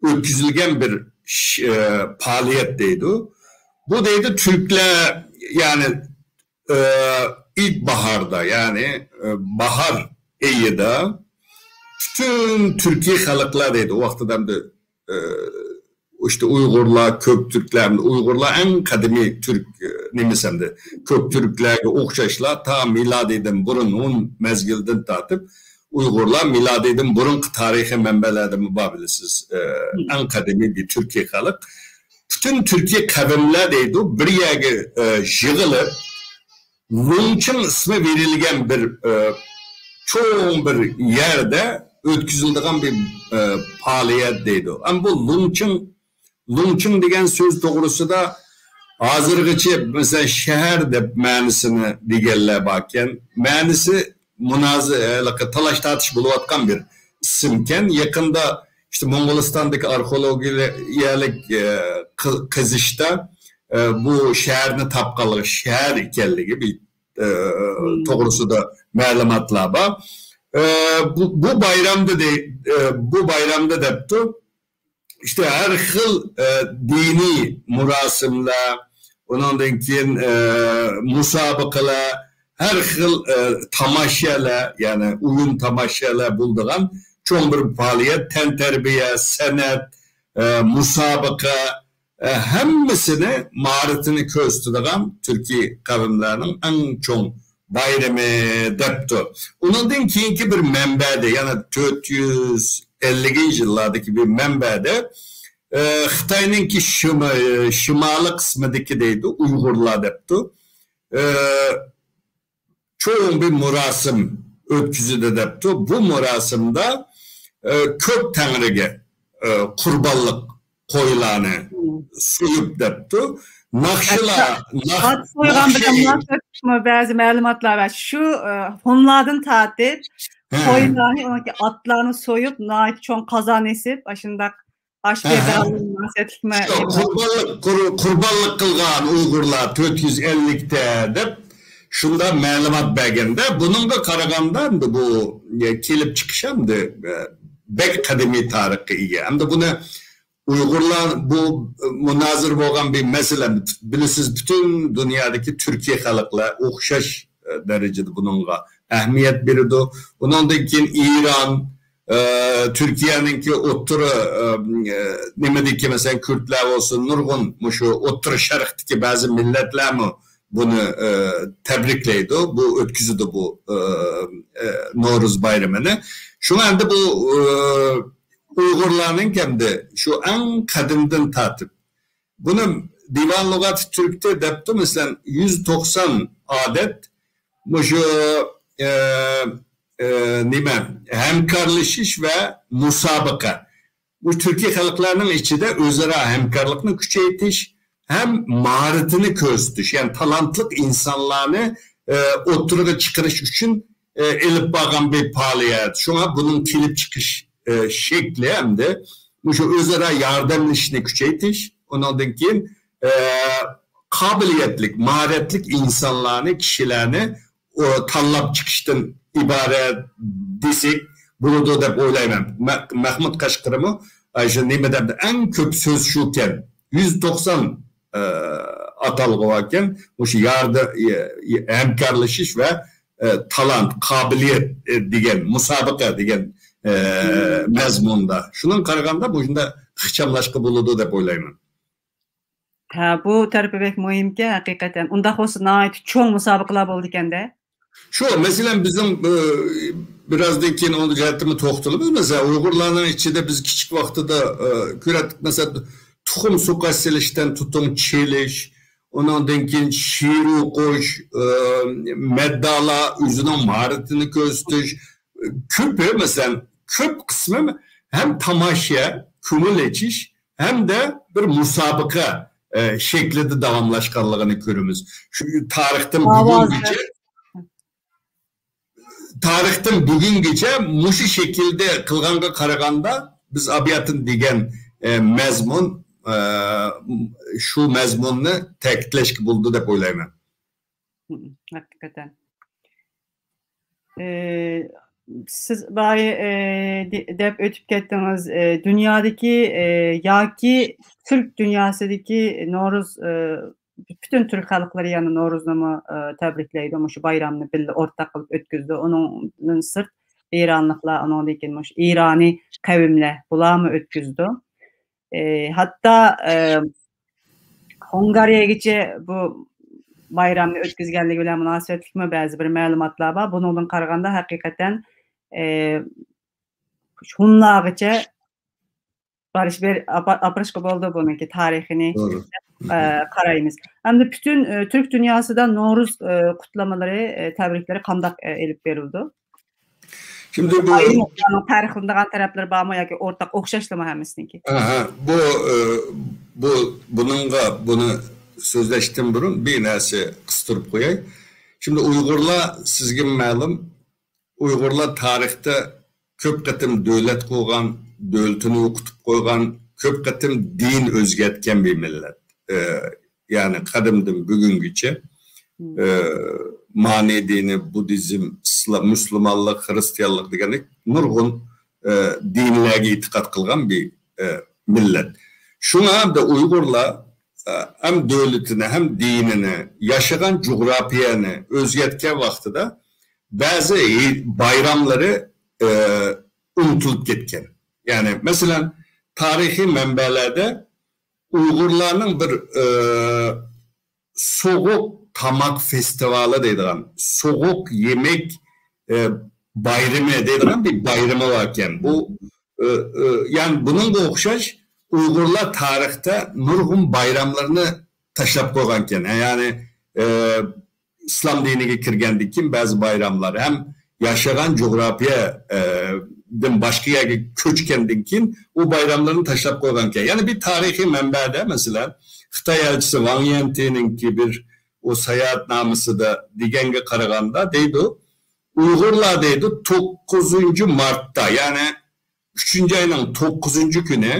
ئۆتكۈزۈلگەن بىر ش-، ئە، پائالىيەت دەيدۇ. بۇ دەيدۇ تۈركلەر، يەنى، ئە، ئىلك باھاردا، يەنى، ئە، باھار ئېيىدا پۈتۈن تۈركىي خەلقلەر دەيدۇ. ئۇ ۋاقىتتا ئەمدى ئى، ئىشتە ئۇيغۇرلار، كۆك تۈركلەر، ئۇيغۇرلار ئەڭ قەدىمىي تۈرك، ئى، نېمىسى ئەمدى، كۆك تۈركلەرگە ئوخشاشلا تا مىلادىيدىن بۇرۇن ھۇن مەزگىلدىن تارتىپ ئۇيغۇرلار مىلادىيدىن بۇرۇنقى تارىخىي مەنبەلەردىمۇ بار بىلىسىز، ئى، ئەڭ قەدىمىي بىر تۈركىي خەلق. پۈتۈن تۈركىي قەۋملەر دەيدۇ، بىر يەرگە، ئى، يىغىلىپ، لۇڭچىڭ ئىسمى بېرىلگەن بىر، ئى، چوڭ بىر يەردە ئۆتكۈزۈلىدىغان بىر، ئى، پائالىيەت دەيدۇ. ئەمما بۇ لۇڭچىڭ، لۇڭچىڭ دېگەن سۆز توغرىسىدا ھازىرغىچە، مەسىلەن، شەھەر دەپ مەنىسىنى دېگەنلەر باركەن. مەنىسى مۇنازىرە، تالاش-تارتىش بولۇۋاتقان بىر ئىسىمكەن. يېقىندا ئىشتە موڭغۇلىستاندىكى ئارخېئولوگىيەلىك، ئى، قى-، قېزىشتا، ئى، بۇ شەھەرنى تاپقانلىقى، شەھەر ئىكەنلىكى بىر ئى، توغرىسىدا مەلۇماتلار بار. ئى، بۇ، بۇ بايرامدا دەي-، ئى، بۇ بايرامدا دەپتۇ، ئىشتە ھەر خىل، ئى، دىنىي مۇراسىملار، ئۇنىڭدىن كېيىن، ئى، مۇسابىقىلەر، ھەر خىل، ئى، تاماشىلەر، يەنى ئويۇن تاماشىلەر بولىدىغان چوڭ بىر پائالىيەت، تەنتەربىيە، سەنئەت، ئى، مۇسابىقە، ئە، ھەممىسىنى ماھارىتىنى كۆرسىتىدىغان تۈركىي قەۋملەرنىڭ ئەڭ چوڭ بايرىمى دەپتۇ. ئۇنىڭدىن كېيىنكى بىر مەنبەدە، يەنى تۆت يۈز ئەللىكىنچى يىللاردىكى بىر مەنبەدە، ئە، خىتاينىڭكى شىم-، شىمالىي قىسمىدىكى دەيدۇ، ئۇيغۇرلار دەپتۇ. ئە، چوڭ بىر مۇراسىم ئۆتكۈزىدۇ دەپتۇ. بۇ مۇراسىمدا، ئە، كۆك تەڭرىگە، ئە، قۇربانلىق قويلارنى سويۇپ دەپتۇ. ناخشىلار، ناخ-، ئات سويغان بىلەن ناخشا مۇناسىۋەتلىكمۇ بەزى مەلۇماتلار بار. شۇ، ئە، ھونلاردىن تارتىپ ھە. قويلارنى، ئاتلارنى سويۇپ، ناھايىتى چوڭ قازان ئېسىپ، ئاشۇنداق ئاشۇ ئەھە. يەردە مۇناسىۋەتلىكمۇ؟ شۇ قۇربانلىق، قۇر-، قۇربانلىق قىلغان ئۇيغۇرلار تۆت يۈز ئەللىكتە دەپ شۇنداق مەلۇمات بەرگەندە، بۇنىڭغا قارىغاندا ئەمدى بۇ، ئە، كېلىپ چىقىش ئەمدى، ئە، بەك قەدىمىي تارىخقا ئىگە. ئەمدى بۇنى ئۇيغۇرلار بۇ، ئە، مۇنازىرە بولغان بىر مەسىلە. بىلىسىز، پۈتۈن دۇنيادىكى تۈركىي خەلقلەر ئوخشاش، ئە، دەرىجىدە بۇنىڭغا ئەھمىيەت بېرىدۇ. ئۇنىڭدىن كېيىن ئىران، ئە، تۈركىيەنىڭكى ئوتتۇرا، ئە، نېمىدىكى، مەسىلەن، كۈردلەر بولسۇن، نۇرغۇن مۇشۇ ئوتتۇرا شەرقتىكى بەزى مىللەتلەرمۇ بۇنى، ئە، تەبرىكلەيدۇ، بۇ ئۆتكۈزىدۇ بۇ، ئە، ئە، نورۇز بايرىمىنى. شۇڭا ئەمدى بۇ، ئە، ئۇيغۇرلارنىڭ ئەمدى شۇ ئەڭ قەدىمدىن تارتىپ بۇنى دىۋان لۇغاتى تۈركتە دەپتۇ، مەسىلەن، يۈز توقسان ئادەت مۇشۇ، ئە، ئە، نېمە، ھەمكارلىشىش ۋە مۇسابىقە. بۇ تۈركىي خەلقلەرنىڭ ئىچىدە ئۆزئارا ھەمكارلىقنى كۈچەيتىش ھەم ماھارىتىنى كۆرسىتىش، يەنى تالانتلىق ئىنسانلارنى، ئە، ئوتتۇرىغا چىقىرىش ئۈچۈن، ئە، ئېلىپ بارغان بىر پائالىيەت. شۇڭا بۇنىڭ كېلىپ چىقىش، ئە، شەكلى ھەمدە مۇشۇ ئۆزئارا ياردەملىشىشنى كۈچەيتىش، ئۇنىڭدىن كېيىن، ئە، قابىلىيەتلىك، ماھارەتلىك ئىنسانلارنى، كىشىلەرنى ئۇ تاللاپ چىقىشتىن ئىبارەت دېسەك بولىدۇ دەپ ئويلايمەن. مە-، مەخمۇت قەشقىرىمۇ، ئە، شۇ نېمە دەپ، ئەڭ كۆپ سۆز شۇكەن. يۈز توقسان، ئە، ئاتالغۇ باركەن. مۇشۇ ياردا-، ئە، ئە، ھەمكارلىشىش ۋە، ئە، تالانت، قابىلىيەت، ئە، دېگەن، مۇسابىقە دېگەن، ئە، مەزمۇندا. شۇنىڭغا قارىغاندا، بۇ شۇنداق ئىخچاملاشقا بولىدۇ دەپ ئويلايمەن. ھە، بۇ تەرىپى بەك مۇھىمكەن، ھەقىقەتەن. ئۇنداق بولسا ناھايىتى چوڭ مۇسابىقىلەر بولىدىكەندە. شۇ، مەسىلەن، بىزنىڭ، ئە، بىرازدىن كېيىن ئۇنىڭ جەھەتتىمۇ توختىلىمىز. مەسىلەن، ئۇيغۇرلارنىڭ ئىچىدە بىز كىچىك ۋاقتىدا، ئە، كۆرەتتۇق. مەسىلەن، تۇخۇم سۇقاش سېلىشتىن تۇتۇڭ چېلىش، ئۇنىڭدىن كېيىن شېئىر ئوقۇش، ئە، مەددالار ئۆزىنىڭ ماھارىتىنى كۆرسىتىش، كۆپى، مەسىلەن، كۆپ قىسمى ھەم تاماشا، كۆڭۈل ئېچىش، ھەمدە بىر مۇسابىقە، ئە، شەكلىدە داۋاملاشقانلىقىنى كۆرىمىز. شۇ تارىختىن بۈگۈنگىچە، تارىختىن بۈگۈنگىچە مۇشۇ شەكىلدە قىلغانغا قارىغاندا، بىز ئابياتىن دېگەن، ئە، مەزمۇن، ئە، شۇ مەزمۇننى تەكىتلەشكە بولىدۇ دەپ ئويلايمەن. ھەقىقەتەن. ئى، سىز بايا، ئى، دە-، دەپ ئۆتۈپ كەتتىڭىز، ئى، دۇنيادىكى، ئى، ياكى تۈرك دۇنياسىدىكى نورۇز، ئى، پۈتۈن تۈرك خەلقلىرى يەنە نورۇزنىمۇ، ئى، تەبرىكلەيدۇ، مۇشۇ بايرامنى بىللە ئورتاق قىلىپ ئۆتكۈزىدۇ. ئۇنىڭدىن سىرت، ئىرانلىقلار، ئۇنىڭدىن كېيىن مۇشۇ ئىرانىي قەۋملەر، بۇلارمۇ ئۆتكۈزىدۇ. ئى، ھەتتا، ئى، ھونگارىيەگىچە بۇ بايرامنى ئۆتكۈزگەنلىكى بىلەن مۇناسىۋەتلىكمۇ بەزى بىر مەلۇماتلار بار. بۇنىڭدىن قارىغاندا، ھەقىقەتەن، ئى، ھونلارغىچە بارىش بېر-، ئاپا-، ئاپىرىشقا بولىدۇ بۇنىڭكى تارىخىنى، توغرا. ئى، قارايمىز. ئەمدى پۈتۈن، ئى، تۈرك دۇنياسىدا نورۇز، ئى، قۇتلىمىلىرى، ئى، تەبرىكلىرى قانداق، ئى، ئېلىپ بېرىلىدۇ؟ شىمدى بۇ ئايرىم پەرقلىنىدىغان تەرەپلىرى بارمۇ ياكى ئورتاق ئوخشاشلىمۇ ھەممىسىنىڭكى؟ ئاھا، بۇ، ئى، بۇ، بۇنىڭغا، بۇنى سۆزلەشتىن بۇرۇن بىر نەرسە قىستۇرۇپ قوياي. شىمدى ئۇيغۇرلار، سىزگىمۇ مەلۇم، ئۇيغۇرلار تارىختا كۆپ قېتىم دۆلەت قۇرغان، دۆلىتىنى يوقىتىپ قويغان، كۆپ قېتىم دىن ئۆزگەرتكەن بىر مىللەت. ئى، يەنى قەدىمدىن بۈگۈنگىچە، ئى، مانى دىنى، بۇددىزم، ئىسلام، مۇسۇلمانلىق، خىرىستىيانلىق دېگەندەك نۇرغۇن، ئى، دىنلەرگە ئېتىقاد قىلغان بىر، ئى، مىللەت. شۇڭا بىر ئۇيغۇرلار، ئى، ھەم دۆلىتىنى، ھەم دىنىنى، ياشىغان جۇغراپىيەنى ئۆزگەرتكەن ۋاقتىدا بەزى ھېي-، بايراملىرى، ئى، ئۇنتۇلۇپ كەتكەن. يەنى، مەسىلەن، تارىخىي مەنبەلەردە ئۇيغۇرلارنىڭ بىر، ئى، سوغۇق تاماق فېستىۋالى دەيدىغان، سوغۇق يېمەك، ئى، بايرىمى دەيدىغان بىر بايرىمى باركەن. بۇ، ئى، ئى، يەنى بۇنىڭغا ئوخشاش ئۇيغۇرلار تارىختا نۇرغۇن بايراملارنى تاشلاپ قويغانكەن. يەنى، ئى، ئىسلام دىنىگە كىرگەندىن كېيىن بەزى بايراملار ھەم ياشىغان جۇغراپىيە، ئى، دىن باشقا يەرگە كۆچكەندىن كېيىن ئۇ بايراملارنى تاشلاپ قويغانكەن. يەنە بىر تارىخىي مەنبەدە، مەسىلەن، خىتاي ئەلچىسى ۋاڭ يەنتىنىڭكى بىر ئۇ ساياھەتنامىسىدە دېگەنگە قارىغاندا دەيدۇ، ئۇيغۇرلار دەيدۇ، توققۇزىنچى مارتتا، يەنى ئۈچىنچى ئاينىڭ توققۇزىنچى كۈنى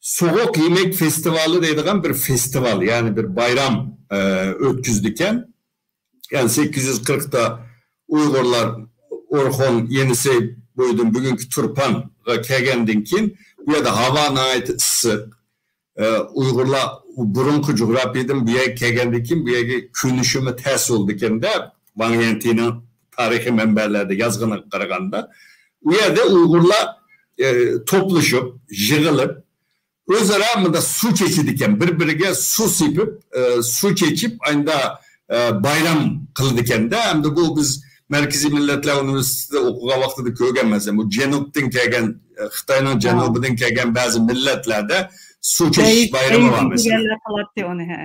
سوغۇق يېمەك فېستىۋالى دەيدىغان بىر فېستىۋال، يەنى بىر بايرام، ئە، ئۆتكۈزىدىكەن. يەنى سەككىز يۈز قىرىقتا ئۇيغۇرلار ئورخۇن، يېنىسەي بويىدىن بۈگۈنكى تۇرپانغا كەلگەندىن كېيىن، بۇ يەردە ھاۋا ناھايىتى ئىسسىق. ئە، ئۇيغۇرلار بۇرۇنقى جۇغراپىيەدىن بۇ يەرگە كەلگەندىن كېيىن بۇ يەرگە كۆنۈشىمۇ تەس بولىدىكەن-دە، ۋاڭ يەنتىنىڭ تارىخىي مەنبەلەردە يازغىنىغا قارىغاندا. ئۇ يەردە ئۇيغۇرلار، ئە، توپلىشىپ، يىغىلىپ، ئۆزئارا مۇنداق سۇ چېچىدىكەن، بىر-بىرىگە سۇ سېپىپ، ئە، سۇ چېچىپ، ئاينىدا، ئە، بايرام قىلىدىكەن-دە. ئەمدى بۇ بىز مەركىزىي مىللەتلەر ئۇنىۋېرسىتېتىدا ئوقۇغان ۋاقتىدا كۆرگەن، مەسىلەن، بۇ جەنۇبتىن كەلگەن، ئە، خىتاينىڭ جەنۇبىدىن كەلگەن بەزى مىللەتلەردە سۇ چېچىش بايرىمى بار، مەسىلەن. دېگەنلەر قىلاتتى ئۇنى، ھە.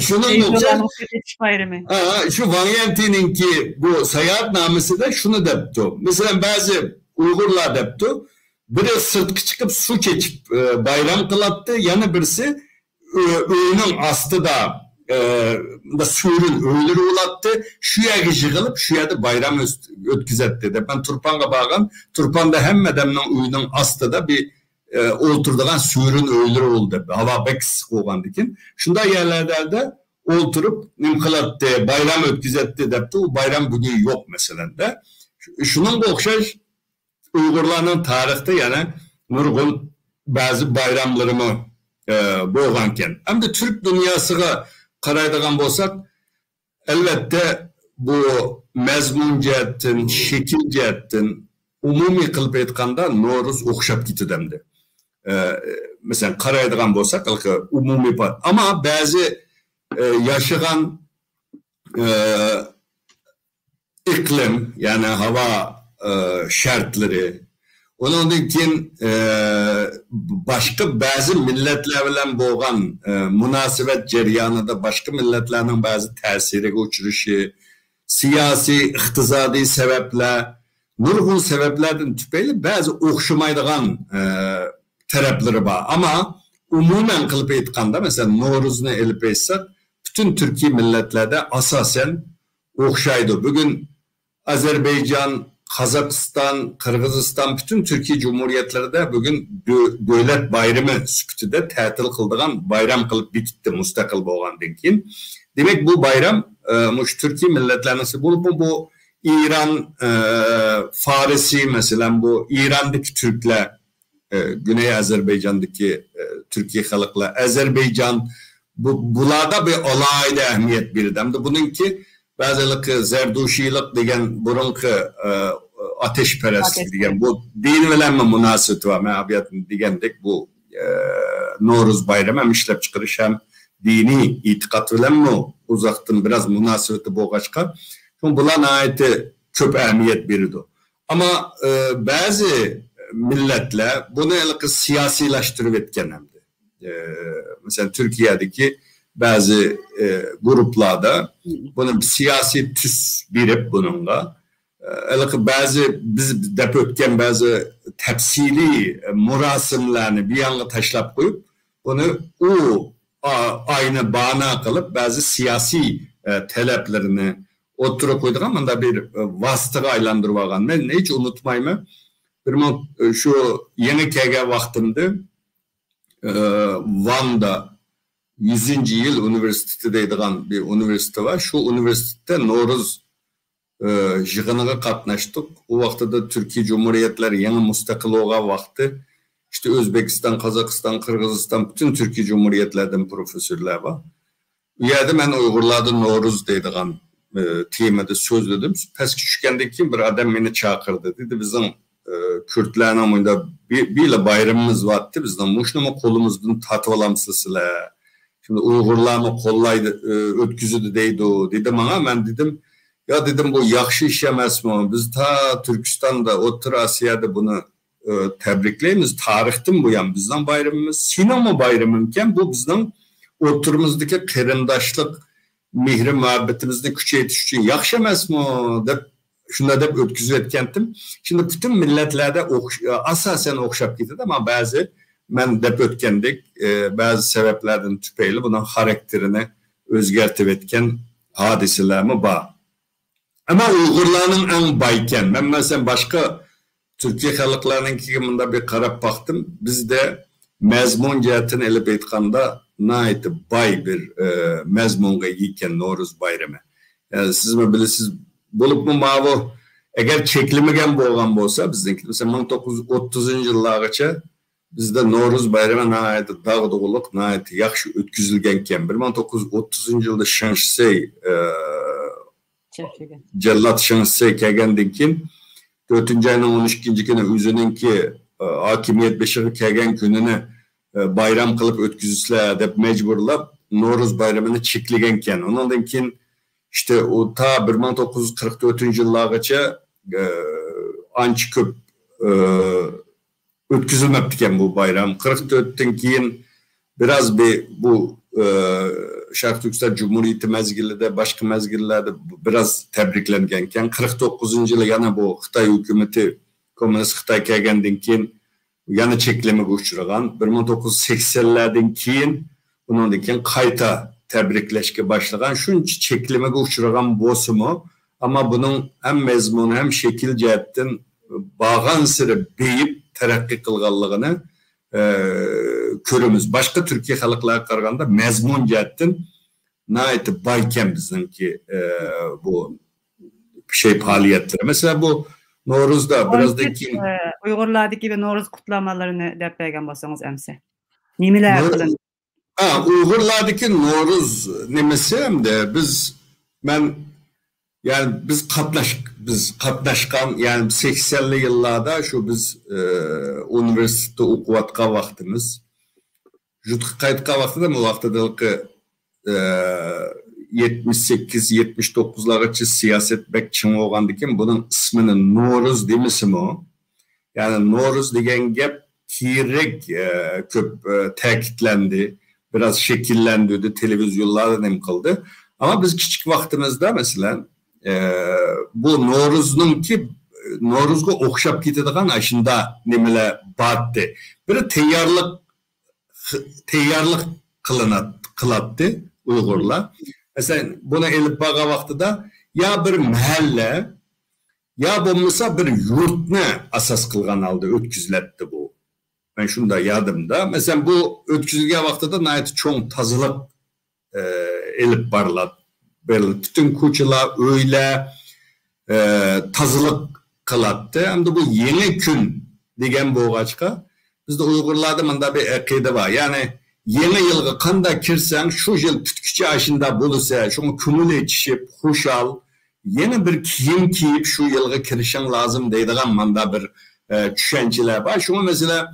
شۇنىڭغا ئوخشاش. سۇ چېچىش بايرىمى. ھە، شۇ ۋاڭ يەنتىنىڭكى بۇ ساياھەتنامىسىدە شۇنى دەپتۇ. مەسىلەن، بەزى ئۇيغۇرلار دەپتۇ، بىرى سىرتقا چىقىپ سۇ چېچىپ، ئە، بايرام قىلاتتى، يەنە بىرسى ئۆ-، ئۆينىڭ ئاستىدا، ئە، مۇنداق سۈرۈن ئۆيلىرى بولاتتى، شۇ يەرگە يىغىلىپ، شۇ يەردە بايرام ئۆت-، ئۆتكۈزەتتى دەپ. مەن تۇرپانغا بارغان، تۇرپاندا ھەممە ئادەمنىڭ ئۆيىنىڭ ئاستىدا بىر، ئە، ئولتۇرىدىغان سۈرۈن ئۆيلىرى بولدى دەپ. ھاۋا بەك ئىسسىق بولغاندىكىن، شۇنداق يەرلەردە ئولتۇرۇپ نېمە قىلاتتى، بايرام ئۆتكۈزەتتى دەپتۇ. ئۇ بايرام بۈگۈن يوق، مەسىلەن-دە. شۇ-، شۇنىڭغا ئوخشاش ئۇيغۇرلارنىڭ تارىختا يەنە نۇرغۇن بەزى بايراملىرىمۇ، ئە، بولغانكەن. ئەمدى تۈرك دۇنياسىغا قارايدىغان بولساق، ئەلۋەتتە، بۇ مەزمۇن جەھەتتىن، شەكىل جەھەتتىن، ئومۇمىي قىلىپ ئېيتقاندا، نورۇز ئوخشاپ كېتىدۇ ئەمدى. ئە، مەسىلەن، قارايدىغان بولساق، ھېلىقى ئومۇمىي پات-، ئەمما بەزى، ئە، ياشىغان، ئە، ئىقلىم، يەنى ھاۋا، ئى، شەرتلىرى، ئۇنىڭدىن كېيىن، ئى، باشقا بەزى مىللەتلەر بىلەن بولغان، ئى، مۇناسىۋەت جەريانىدا باشقا مىللەتلەرنىڭ بەزى تەسىرىگە ئۇچرىشى، سىياسىي، ئىقتىسادىي سەۋەبلەر، نۇرغۇن سەۋەبلەردىن تۈپەيلى بەزى ئوخشىمايدىغان، ئى، تەرەپلىرى بار. ئەمما ئومۇمەن قىلىپ ئېيتقاندا، مەسىلەن، نورۇزنى ئېلىپ ئېيتساق، پۈتۈن تۈركىي مىللەتلەردە ئاساسەن ئوخشايدۇ. بۈگۈن ئەزەربەيجان، قازاقىستان، قىرغىزىستان، پۈتۈن تۈركىي جۇمھۇرىيەتلىرىدە بۈگۈن دۆ-، دۆلەت بايرىمى سۈپىتىدە تەتىل قىلىدىغان بايرام قىلىپ بېكىتتى مۇستەقىل بولغاندىن كېيىن. دېمەك، بۇ بايرام، ئە، مۇشۇ تۈركىي مىللەتلەرنىڭ بولۇپمۇ بۇ ئىران، ئە، فارسى، مەسىلەن، بۇ ئىراندىكى تۈركلەر، ئە، گۈنەي ئەزەربەيجاندىكى، ئە، تۈركىي خەلقلەر، ئەزەربەيجان، بۇ، بۇلارغا بىر ئالاھىدە ئەھمىيەت بېرىدۇ. ھەمدە بۇنىڭكى بەزى ھېلىقى زەردۇشىيلىق دېگەن بۇرۇنقى، ئە، ئاتەشپەرەسلىك دېگەن بۇ دىن بىلەنمۇ مۇناسىۋىتى بار. مەن ئاۋۋال دېگەندەك بۇ، ئە، نورۇز بايرىمى ھەم ئىشلەپچىقىرىش ھەم دىنىي ئېتىقاد بىلەنمۇ ئۇزاقتىن بىراز مۇناسىۋىتى بولغاچقا، بۇلار ناھايىتى كۆپ ئەھمىيەت بېرىدۇ. ئەمما، ئە، بەزى مىللەتلەر بۇنى ھېلىقى سىياسىيلاشتۇرۇۋەتكەن ھەمدە. ئە، مەسىلەن، تۈركىيەدىكى بەزى، ئە، گۇرۇپلاردا بۇنى سىياسىي تۈس بېرىپ بۇنىڭغا، ئە، ھېلىقى بەزى بىز دەپ ئۆتكەن بەزى تەپسىلىي مۇراسىملارنى بۇ يانغا تاشلاپ قويۇپ، بۇنى ئۇ ئا-، ئاينى بانا قىلىپ بەزى سىياسىي، ئە، تەلەپلىرىنى ئوتتۇرىغا قويىدىغان مۇنداق بىر، ئە، ۋاسىتىغا ئايلاندۇرۇپ ئالغان. مەن ھېچ ئۇنتۇمايمەن. بىر مىڭ، ئە، شۇ يېڭى كەلگەن ۋاقتىمدا، ئە، ۋاندا يۈزىنچى يىل ئۇنىۋېرسىتېتى دەيدىغان بىر ئۇنىۋېرسىتېت بار. شۇ ئۇنىۋېرسىتېتتا نورۇز، ئە، يىغىنىغا قاتناشتۇق. ئۇ ۋاقتىدا تۈركىي جۇمھۇرىيەتلەر يېڭى مۇستەقىل بولغان ۋاقتى. ئىشتە ئۆزبېكىستان، قازاقىستان، قىرغىزىستان، پۈتۈن تۈركىي جۇمھۇرىيەتلەردىن پروفېسسورلار بار. ئۇ يەردە مەن ئۇيغۇرلاردا نورۇز دەيدىغان، ئە، تېمىدا سۆزلىدىم. پەسكە چۈشكەندىن كېيىن بىر ئادەم مېنى چاقىردى. دېدى، بىزنىڭ، ئە، كۈردلەرنىڭ مۇنداق بى-، بىلا بايرىمىمىز بارتتى. بىزنىڭ مۇشۇنىمۇ قولىمىزدىن تارتىۋالامسىز سىلەر؟ شۇنداق ئۇيغۇرلارمۇ قوللايدۇ، ئە، ئۆتكۈزىدۇ دەيدۇ، دېدى ماڭا. مەن دېدىم، يا دېدىم، بۇ ياخشى ئىش ئەمەسمۇ؟ بىز تا تۈركىستاندا، ئوتتۇرا ئاسىيادا بۇنى ئى، تەبرىكلەيمىز. تارىختىن بۇيان بىزنىڭ بايرىمىمىز، سېنىڭمۇ بايرىمىڭكەن، بۇ بىزنىڭ ئوتتۇرىمىزدىكى قېرىنداشلىق، مېھرى مۇھەببىتىمىزنى كۈچەيتىش ئۈچۈن ياخشى ئەمەسمۇ؟ دەپ، شۇنداق دەپ ئۆتكۈزۈۋەتكەنتىم. شۇنداق پۈتۈن مىللەتلەردە ئوخش-، ئاساسەن ئوخشاپ كېتىدۇ، ئەمما بەزى، مەن دەپ ئۆتكەندەك، ئى، بەزى سەۋەبلەردىن تۈپەيلى بۇنىڭ خاراكتېرىنى ئۆزگەرتىۋەتكەن ھادىسىلەرمۇ بار. ئەمما ئۇيغۇرلارنىڭ ئەڭ بايكەن. مەن، مەسىلەن، باشقا تۈركىي خەلقلەرنىڭكىگە مۇنداق بىر قاراپ باقتىم. بىزدە مەزمۇن جەھەتتىن ئېلىپ ئېيتقاندا ناھايىتى باي بىر، ئە، مەزمۇنغا ئىگە ئىكەن نورۇز بايرىمى. ئە، سىزمۇ بىلىسىز، بولۇپمۇ ماۋۇ ئەگەر چەكلىمىگەن بولغان بولسا بىزنىڭكى، مەسىلەن، مىڭ توققۇز يۈز ئوتتۇزىنچى يىللارغىچە بىزدە نورۇز بايرىمى ناھايىتى داغدۇغىلىق، ناھايىتى ياخشى ئۆتكۈزۈلگەنكەن. بىر مىڭ توققۇز يۈز ئوتتۇزىنچى يىلدا شېڭ شىسەي، ئە، جەللات شېڭ شىسەي كەلگەندىن كېيىن، تۆتىنچى ئاينىڭ ئون ئىككىنچى كۈنى ئۆزىنىڭكى، ئە، ھاكىمىيەت بېشىغا كەلگەن كۈنىنى، ئە، بايرام قىلىپ ئۆتكۈزسىلەر دەپ مەجبۇرلاپ، نورۇز بايرىمىنى چەكلىگەنكەن. ئۇنىڭدىن كېيىن ئىشتە ئۇ تا بىر مىڭ توققۇز يۈز قىرىق تۆتىنچى يىللارغىچە، ئە، ئانچە كۆپ، ئە، ئۆتكۈزۈلمەپتىكەن بۇ بايرام. قىرىق تۆتتىن كېيىن بىراز بىر بۇ، ئە، شەرقىي تۈركىستان جۇمھۇرىيىتى مەزگىلىدە، باشقا مەزگىللەردە بىراز تەبرىكلەنگەنكەن. قىرىق توققۇزىنچى يىلى يەنە بۇ خىتاي ھۆكۈمىتى، كوممۇنىست خىتاي كەلگەندىن كېيىن يەنە چەكلىمىگە ئۇچرىغان. بىر مىڭ توققۇز يۈز سەكسەنلەردىن كېيىن ئۇنىڭدىن كېيىن قايتا تەبرىكلەشكە باشلىغان. شۇنچە چەكلىمىگە ئۇچرىغان بولسىمۇ، ئەمما بۇنىڭ ھەم مەزمۇن، ھەم شەكىل جەھەتتىن بارغانسېرى بېيىپ تەرەققىي قىلغانلىقىنى، ئە، كۆرىمىز. باشقا تۈركىي خەلقلەرگە قارىغاندا مەزمۇن جەھەتتىن ناھايىتى بايكەن بىزنىڭكى، ئە، بۇ شەي پائالىيەتلىرى. مەسىلەن، بۇ نورۇزدا بىرازدىن كېيىن، ئە، ئۇيغۇرلاردىكى بىر نورۇز قۇتلامالىرىنى دەپ بەرگەن بولسىڭىز ئەمسە. نېمىلەر قىلىندى؟ ھە، ئۇيغۇرلاردىكى نورۇز نېمىسى ئەمدى بىز، مەن، يەنى بىز قاتناش-، بىز قاتناشقان، يەنى سەكسەنلى يىللاردا شۇ بىز، ئە، ئۇنىۋېرسىتېتتا ئوقۇۋاتقان ۋاقتىمىز. يۇرتقا قايتقان ۋاقتىدا، بۇ ۋاقتىدا ھېلىقى، ئە، يەتمىش سەككىز، يەتمىش توققۇزلارغىچە سىياسەت بەك چىڭ بولغاندىكىن، بۇنىڭ ئىسمىنى نورۇز دېمىسىمۇ، يەنى نورۇز دېگەن گەپ تېرەك، ئە، كۆپ، ئە، تەكىتلەندى، بىراز شەكىللەندۈردى، تېلېۋىزىيونلاردا نېمە قىلدى. ئەمما بىز كىچىك ۋاقتىمىزدا، مەسىلەن، ئە، بۇ نورۇزنىڭكى، نورۇزغا ئوخشاپ كېتىدىغان ئاشۇنداق نېمىلەر بارتتى. بىر تەييارلىق خى-، تەييارلىق قىلىنات-، قىلاتتى ئۇيغۇرلار. مەسىلەن، بۇنى ئېلىپ بارغان ۋاقتىدا يا بىر مەھەللە، يا بولمىسا بىر يۇرتنى ئاساس قىلغان ھالدا ئۆتكۈزۈلەتتى بۇ. مەن شۇنداق يادىمدا. مەسىلەن، بۇ ئۆتكۈزۈلگەن ۋاقتىدا ناھايىتى چوڭ تازىلىق، ئە، ئېلىپ بارىلات-، بېرىلىپ، پۈتۈن كوچىلار، ئۆيلەر، ئە، تازىلىق قىلاتتى. ئەمدى بۇ يېڭى كۈن دېگەن بولغاچقا، بىزدە ئۇيغۇرلاردا مۇنداق بىر ئەقىدە بار. يەنى يېڭى يىلغا قانداق كىرسەڭ، شۇ يىل پۈتكۈچە ئاشۇنداق بولىسە، شۇڭا كۆڭۈل ئېچىشىپ، خۇشال، يېڭى بىر كىيىم كىيىپ شۇ يىلغا كىرىشىڭ لازىم دەيدىغان مانداق بىر، ئە، چۈشەنچىلەر بار. شۇڭا مەسىلەن،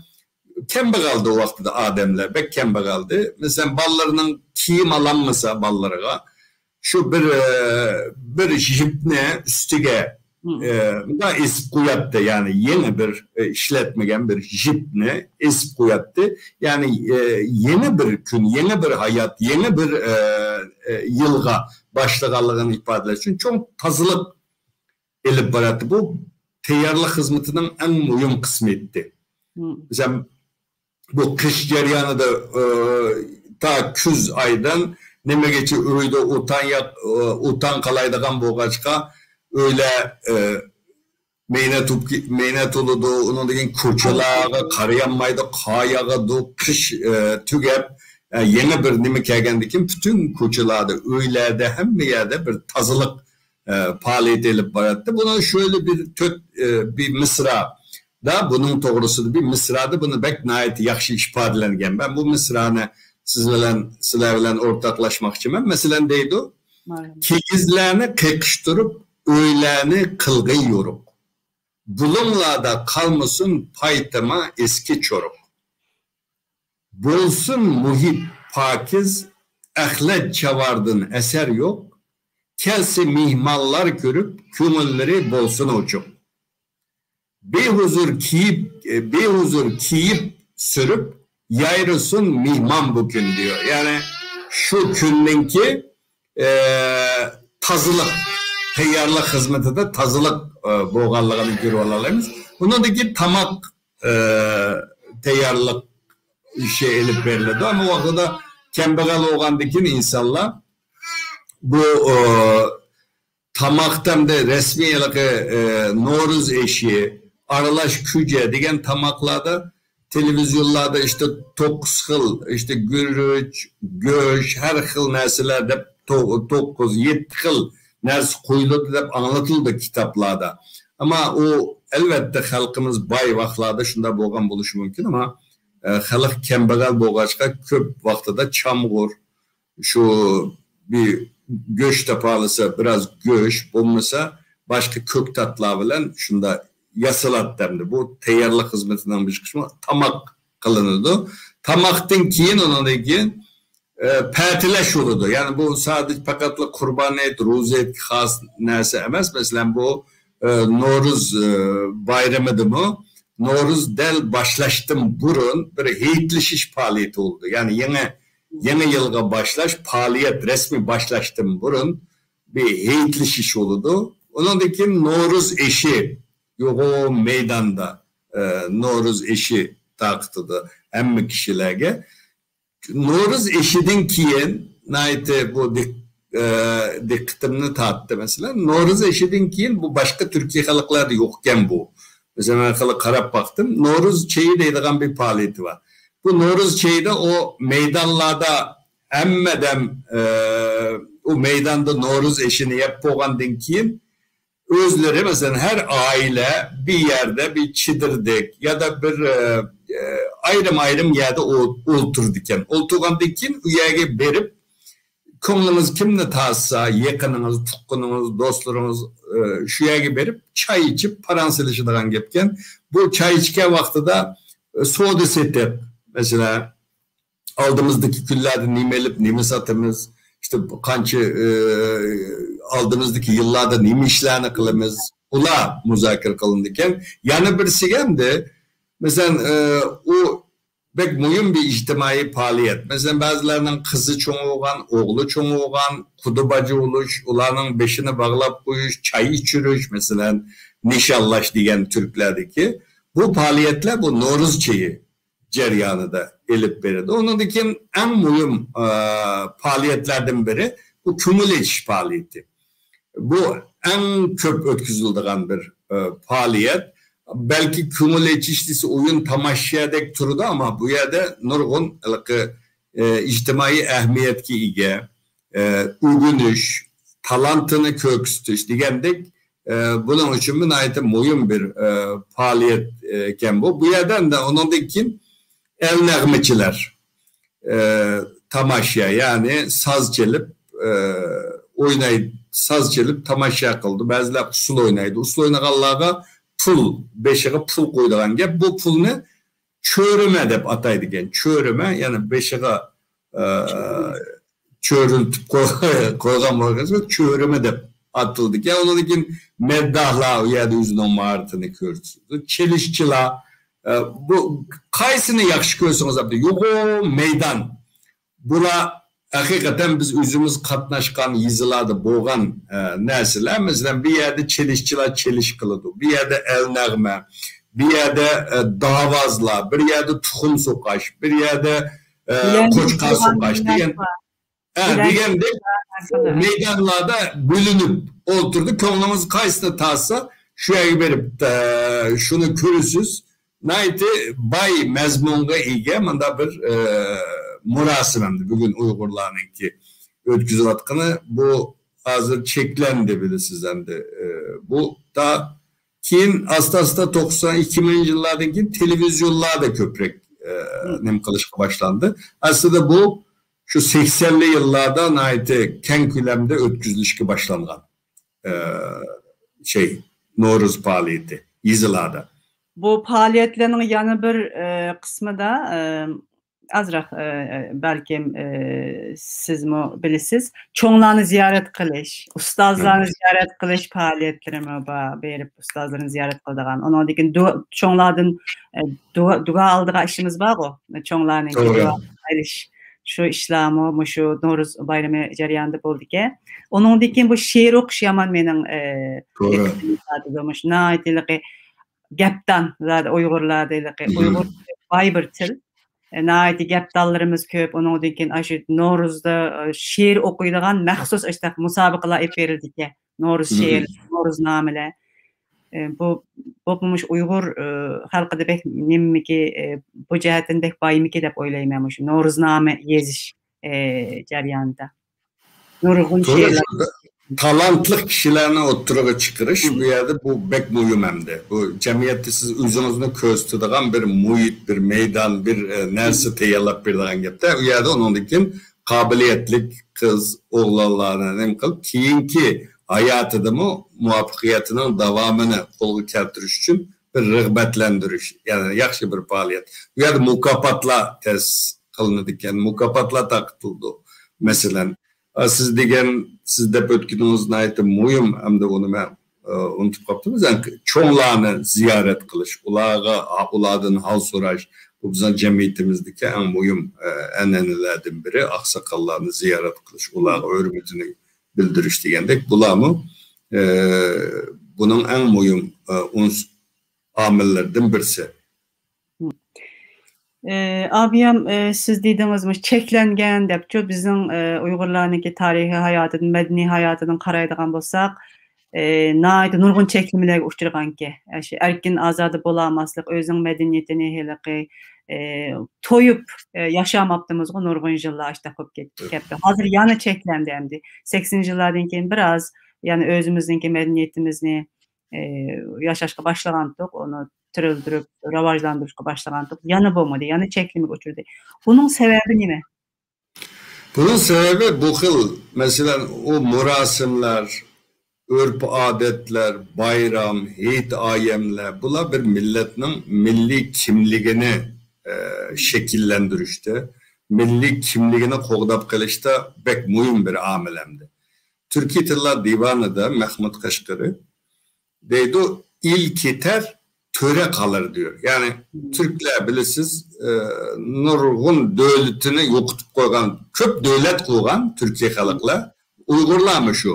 كەمبەغەلدى ئۇ ۋاقتىدا ئادەملەر، بەك كەمبەغەلدى. مەسىلەن، بالىلىرىنىڭ كىيىم ئالالمىسا بالىلىرىغا، شۇ بىر، ئە، بىر يىپنى ئۈستىگە، ئە، مۇنداق ئېسىپ قوياتتى. يەنى يېڭى بىر، ئە، ئىشلەتمىگەن بىر يىپنى ئېسىپ قوياتتى. يەنى، ئە، يېڭى بىر كۈن، يېڭى بىر ھايات، يېڭى بىر، ئە، ئە، يىلغا باشلىغانلىقىنى ئىپادىلەش ئۈچۈن چوڭ تازىلىق ئېلىپ باراتتى. بۇ تەييارلىق خىزمىتىنىڭ ئەڭ مۇھىم قىسمى ئىدى. مەسىلەن، بۇ قىش جەريانىدا، ئى، تا كۈز ئايدىن نېمىگىچە ئۆيدە ئوتان ياق-، ئى، ئوتان قالايدىغان بولغاچقا، ئۆيلەر، ئى، مەينەت بولۇپ كې-، مەينەت بولىدۇ، ئۇنىڭدىن كېيىن كوچىلارغا قارىيالمايدۇ، قار ياغىدۇ، قىش، ئى، تۈگەپ، ئى، يېڭى بىر نېمە كەلگەندىن كېيىن پۈتۈن كوچىلاردا، ئۆيلەردە، ھەممە يەردە بىر تازىلىق ئە، پائالىيىتى ئېلىپ باراتتى. بۇنىڭ شۆلە بىر تۆت، ئە، بىر مىسرادا، بۇنىڭ توغرىسىدا بىر مىسرادا بۇنى بەك ناھايىتى ياخشى ئىپادىلەنگەن. مەن بۇ مىسرانى سىز بىلەن، سىلەر بىلەن ئورتاقلاشماقچىمەن. مەسىلەن، دەيدۇ، كىگىزلەرنى قېقىشتۇرۇپ، ئۆيلەرنى قىلغىن يورۇق. بۇلۇڭلاردا قالمىسۇن پايتىما ئەسكى چورۇق. بولسۇن مۇھىت پاكىز، ئەخلەت چاۋاردىن ئەسەر يوق. كەلسە مېھمانلار كۆرۈپ، كۆڭۈللىرى بولسۇن ئوچۇق. بىھۇزۇر كىيىپ، بىھۇزۇر كىيىپ سۈرۈپ، يايرىسۇن مېھمان بۇ كۈن دېيو. يەنى شۇ كۈننىڭكى ئە، تازىلىق، تەييارلىق خىزمىتىدە تازىلىق، ئە، بولغانلىقىنى كۆرۈۋالالايمىز. ئۇنىڭدىن كېيىن تاماق، ئە، تەييارلىق ئىشى ئېلىپ بېرىلىدۇ. ئەمما ۋاقتىدا كەمبەغەل بولغاندىن كېيىن ئىنسانلار بۇ، ئە، تاماقتا ئەمدى رەسمىي ھېلىقى، ئە، نورۇز ئېشى، ئارىلاش كۈجە دېگەن تاماقلاردا تېلېۋىزىيونلاردا ئىشتە توققۇز خىل، ئىشتە گۈرۈچ، گۆش، ھەر خىل نەرسىلەر دەپ تو-، توققۇز، يەتتە خىل نەرسە قويۇلىدۇ دەپ ئاڭلىتىلىدۇ كىتابلاردا. ئەمما ئۇ، ئەلۋەتتە، خەلقىمىز باي ۋاقىتلاردا شۇنداق بولغان بولۇشى مۇمكىن، ئەمما، ئە، خەلق كەمبەغەل بولغاچقا كۆپ ۋاقتىدا چامغۇر، شۇ بىر گۆش تاپالىسا، بىراز گۆش، بولمىسا باشقا كۆكتاتلار بىلەن شۇنداق ياسىلاتتى ئەمدى. بۇ تەييارلىق خىزمىتىنىڭ بىر قىسمى تاماق قىلىنىدۇ. تاماقتىن كېيىن، ئۇنىڭدىن كېيىن، ئە، پەتىلەش بولىدۇ. يەنى بۇ سادىچ پەقەتلا قۇربان ھېيت، روزا ھېيتكە خاس نەرسە ئەمەس. مەسىلەن، بۇ، ئە، نورۇز، ئە، بايرىمىدىمۇ نورۇز دەل باشلاشتىن بۇرۇن بىر ھېيتلىشىش پائالىيىتى بولىدۇ. يەنى يېڭى، يېڭى يىلغا باشلاش پائالىيەت رەسمىي باشلاشتىن بۇرۇن بىر ھېيتلىشىش بولىدۇ. ئۇنىڭدىن كېيىن نورۇز ئېشى، يوغان مەيداندا، ئە، نورۇز ئېشى تارقىتىدۇ ھەممە كىشىلەرگە. نورۇز ئېشىدىن كېيىن ناھايىتى بۇ دىق-، ئە، دىققىتىمنى تارتتى. مەسىلەن، نورۇز ئېشىدىن كېيىن بۇ باشقا تۈركىي خەلقلەردە يوقكەن بۇ. مەسىلەن، مەن خېلى قاراپ باقتىم. نورۇز چېيى دەيدىغان بىر پائالىيىتى بار. بۇ نورۇز چېيىدە ئۇ مەيدانلاردا ھەممە دەم، ئە، ئۇ مەيداندا نورۇز ئېشىنى يەپ بولغاندىن كېيىن، ئۆزلىرى، مەسىلەن، ھەر ئائىلە بىر يەردە بىر چېدىردەك يا دا بىر، ئە، ئە، ئايرىم-ئايرىم يەردە ئو-، ئولتۇرىدىكەن. ئولتۇرغاندىن كېيىن، ئۇ يەرگە بېرىپ، كۆڭلىڭىز كىمنى تارتسا، يېقىنىڭىز، تۇغقىنىڭىز، دوستلىرىڭىز، ئە، شۇ يەرگە بېرىپ، چاي ئىچىپ، پاراڭ سېلىشىدىغان گەپكەن. بۇ چاي ئىچكەن ۋاقتىدا، ئە، سودا سېتىق، مەسىلەن، ئالدىمىزدىكى كۈنلەردە نېمە ئېلىپ، نېمە ساتىمىز، ئىشتە قانچە، ئى، ئالدىمىزدىكى يىللاردا نېمە ئىشلارنى قىلىمىز، ئۇلار مۇزاكىرە قىلىنىدىكەن. يەنە بىرسىگە ئەمدى، مەسىلەن، ئى، ئۇ بەك مۇھىم بىر ئىجتىمائىي پائالىيەت. مەسىلەن، بەزىلەرنىڭ قىزى چوڭ بولغان، ئوغلى چوڭ بولغان، قۇدا باجا بولۇش، ئۇلارنىڭ بېشىنى باغلاپ قويۇش، چاي ئىچۈرۈش، مەسىلەن، نىشانلاش دېگەن تۈركلەردىكى بۇ پائالىيەتلەر، بۇ نورۇز چېيى. جەريانىدا ئېلىپ بېرىدۇ. ئۇنىڭدىن كېيىن ئەڭ مۇھىم، ئە، پائالىيەتلەردىن بىرى بۇ كۆڭۈل ئېچىش پائالىيىتى. بۇ ئەڭ كۆپ ئۆتكۈزۈلىدىغان بىر، ئە، پائالىيەت. بەلكى كۆڭۈل ئېچىش دېسە ئويۇن تاماشادەك تۇرىدۇ، ئەمما بۇ يەردە نۇرغۇن ھېلىقى، ئە، ئىجتىمائىي ئەھمىيەتكە ئىگە، ئە، ئۆگىنىش، تالانتىنى كۆرسىتىش دېگەندەك، ئە، بۇنىڭ ئۈچۈنمۇ ناھايىتى مۇھىم بىر، ئە، پائالىيەت، ئە، ئىكەن بۇ. بۇ يەردە ئەمدى ئۇنىڭدىن كېيىن ئەل نەغمىچىلەر، ئە، تاماشا، يەنى ساز چېلىپ، ئە، ئوينايدۇ، ساز چېلىپ تاماشا قىلىدۇ. بەزىلەر ئۇسسۇل ئوينايدۇ. ئۇسسۇل ئوينىغانلارغا پۇل، بېشىغا پۇل قويىدىغان گەپ. بۇ پۇلنى چۆرۈمە دەپ ئاتايدىكەن. چۆرۈمە، يەنى بېشىغا، ئە، چۆرۈلتۈپ قوي-، قويغان بولغان چۆرۈمە دەپ ئاتىلىدىكەن. ئۇنىڭدىن كېيىن مەدداھلار ئۇ يەردە ئۆزىنىڭ ماھارىتىنى كۆرسىتىدۇ. چېلىشچىلار، ئە، بۇ قايسىنى ياخشى كۆرسىڭىز، ئەمدى يوغان مەيدان. بۇلار ھەقىقەتەن بىز ئۆزىمىز قاتناشقان يېزىلاردا بولغان، ئە، نەرسىلەر. مەسىلەن، بىر يەردە چېلىشچىلار چېلىش قىلىدۇ، بىر يەردە ئەل نەغمە، بىر يەردە، ئە، داۋازلار، بىر يەردە تۇخۇم سوقاش، بىر يەردە، ئە، بىلەن قوچقار سوقاش دېگەن، ئە، بىلەن دېگەندەك مەيدانلاردا بۆلۈنۈپ ئولتۇرىدۇ. كۆڭلىڭىز قايسىنى تارتسا، شۇ يەرگە بېرىپ، ئە، شۇنى كۆرىسىز. ناھايىتى باي مەزمۇنغا ئىگە مۇنداق بىر، ئە، مۇراسىم ئەمدى بۈگۈن ئۇيغۇرلارنىڭكى ئۆتكۈزۈۋاتقىنى. بۇ ھازىر چەكلەندى، بىلىسىز ئەمدى. ئە، بۇ دا كېيىن ئاستا-ئاستا توقسان، ئىككى مىڭىنچى يىللاردىن كېيىن تېلېۋىزىيونلاردا كۆپرەك، ئە، نېمە قىلىشقا باشلاندى. ئەسلىدە بۇ شۇ سەكسەنلىك يىللاردا ناھايىتى كەڭ كۆلەمدە ئۆتكۈزۈلۈشكە باشلانغان، ئە، شەي، نورۇز پائالىيىتى يېزىلاردا. بۇ پائالىيەتلەرنىڭ يەنە بىر، ئە، قىسمىدا، ئە، ئازراق، ئە، بەلكىم، ئە، سىزمۇ بىلىسىز، چوڭلارنى زىيارەت قىلىش، ئۇستازلارنى زىيارەت قىلىش پائالىيەتلىرىمۇ بار. بېرىپ ئۇستازلىرىنى زىيارەت قىلىدىغان. ئۇنىڭدىن كېيىن دۇ-، چوڭلاردىن، ئە، دۇئا، دۇئا ئالىدىغان ئىشىمىز بارغۇ، چوڭلارنىڭكى دۇئا ئېلىش. شۇ ئىشلارمۇ مۇشۇ نورۇز بايرىمى جەريانىدا بولىدىكەن. ئۇنىڭدىن كېيىن بۇ شېئىر ئوقۇش يامان مېنىڭ، ئە، دىققىتىمنى تارتىدۇ. مۇشۇ ناھايىتى ھېلىقى گەپدان، زادى ئۇيغۇرلاردا ھېلىقى ئۇيغۇر باي بىر تىل. ئە، ناھايىتى گەپدانلىرىمىز كۆپ. ئۇنىڭدىن كېيىن ئاشۇ نورۇزدا، ئە، شېئىر ئوقۇيدىغان مەخسۇس ئاشۇنداق مۇسابىقىلەر ئېلىپ بېرىلىدىكەن. نورۇز شېئىرى، نورۇزنامىلەر. ئە، بۇ، بۇ مۇشۇ ئۇيغۇر، ئە، خەلقىدە بەك نېمىمىكى، ئە، بۇ جەھەتتىن بەك بايمىكى دەپ ئويلايمەن مۇشۇ نورۇزنامە يېزىش، ئە، جەريانىدا. نۇرغۇن شېئىرلار. تالانتلىق كىشىلەرنى ئوتتۇرىغا چىقىرىش بۇ يەردە بۇ بەك مۇھىم ئەمدى. بۇ جەمئىيەتتە سىز ئۆزىڭىزنى كۆرسىتىدىغان بىر مۇھىت، بىر مەيدان، بىر، ئە، نەرسە تەييارلاپ بېرىدىغان گەپتە. ئۇ يەردە ئۇنىڭدىن كېيىن قابىلىيەتلىك قىز، ئوغلانلارنى نېمە قىلىپ، كېيىنكى ھاياتىدىمۇ مۇۋەپپەقىيىتىنىڭ داۋامىنى قولغا كەلتۈرۈش ئۈچۈن بىر رىغبەتلەندۈرۈش، يەنى ياخشى بىر پائالىيەت. بۇ يەردە مۇكاپاتلار تەسىس قىلىنىدىكەن، مۇكاپاتلار تارقىتىلىدۇ. مەسىلەن، ئا، سىز دېگەن، سىز دەپ ئۆتكىنىڭىز ناھايىتى مۇھىم، ئەمدى ئۇنى مەن، ئا، ئۇنتۇپ قاپتىمەن. يەنى چوڭلارنى زىيارەت قىلىش، ئۇلارغا، ئۇلاردىن ھال سوراش، بۇ بىزنىڭ جەمئىيىتىمىزدىكى ئەڭ مۇھىم، ئە، ئەنئەنىلەردىن بىرى، ئاقساقاللارنى زىيارەت قىلىش، ئۇلارغا ھۆرمىتىنى بىلدۈرۈش دېگەندەك، بۇلارمۇ، ئە، بۇنىڭ ئەڭ مۇھىم، ئە، ئۇنس-، ئامىللىرىدىن بىرسى. ئە، ئابىيام، ئە، سىز دېدىڭىز، مۇشۇ چەكلەنگەن دەپچۇ، بىزنىڭ، ئە، ئۇيغۇرلارنىڭكى تارىخىي ھاياتىدىن، مەدەنىي ھاياتىدىن قارايدىغان بولساق، ئە، ناھايىتى نۇرغۇن چەكلىمىلەرگە ئۇچرىغانكەن. ئە، شۇ ئەركىن ئازادە بولالماسلىق، ئۆزىنىڭ مەدەنىيىتىنى ھېلىقى، ئە، تويۇپ، ئە، ياشاماپتىمىزغۇ، نۇرغۇن يىللار ئاشتاق بولۇپ كەت-، كەپتۇ. ھازىر يەنە چەكلەندى ئەمدى. سەكسىنىنچى يىللاردىن كېيىن بىر ئاز يەنە ئۆزىمىزنىڭكى مەدەنىيىتىمىزنى، ئە، ياشاشقا باشلىغانتۇق، ئۇنى تىرىلدۈرۈپ، راۋاجلاندۇرۇشقا باشلىغانتۇق. يەنە بولمىدى، يەنە چەكلىمىگە ئۇچرىدى. بۇنىڭ سەۋەبى نېمە؟ بۇنىڭ سەۋەبى بۇ خىل، مەسىلەن، ئۇ مۇراسىملار، ئۆرپ-ئادەتلەر، بايرام، ھېيت-ئايەملەر، بۇلار بىر مىللەتنىڭ مىللىي كىملىكىنى، ئە، شەكىللەندۈرۈشتە، مىللىي كىملىكىنى قوغداپ قېلىشتا بەك مۇھىم بىر ئامىل ئەمدى. تۈركىي تىللار دىۋانىدا مەخمۇت قەشقىرى دەيدۇ، ئېل كېتەر، تۆرە قالار دەيدۇ. يەنى تۈركلەر بىلىسىز، ئە، نۇرغۇن دۆلىتىنى يوقىتىپ قويغان، كۆپ دۆلەت قۇرغان تۈركىي خەلقلەر. ئۇيغۇرلارمۇ شۇ.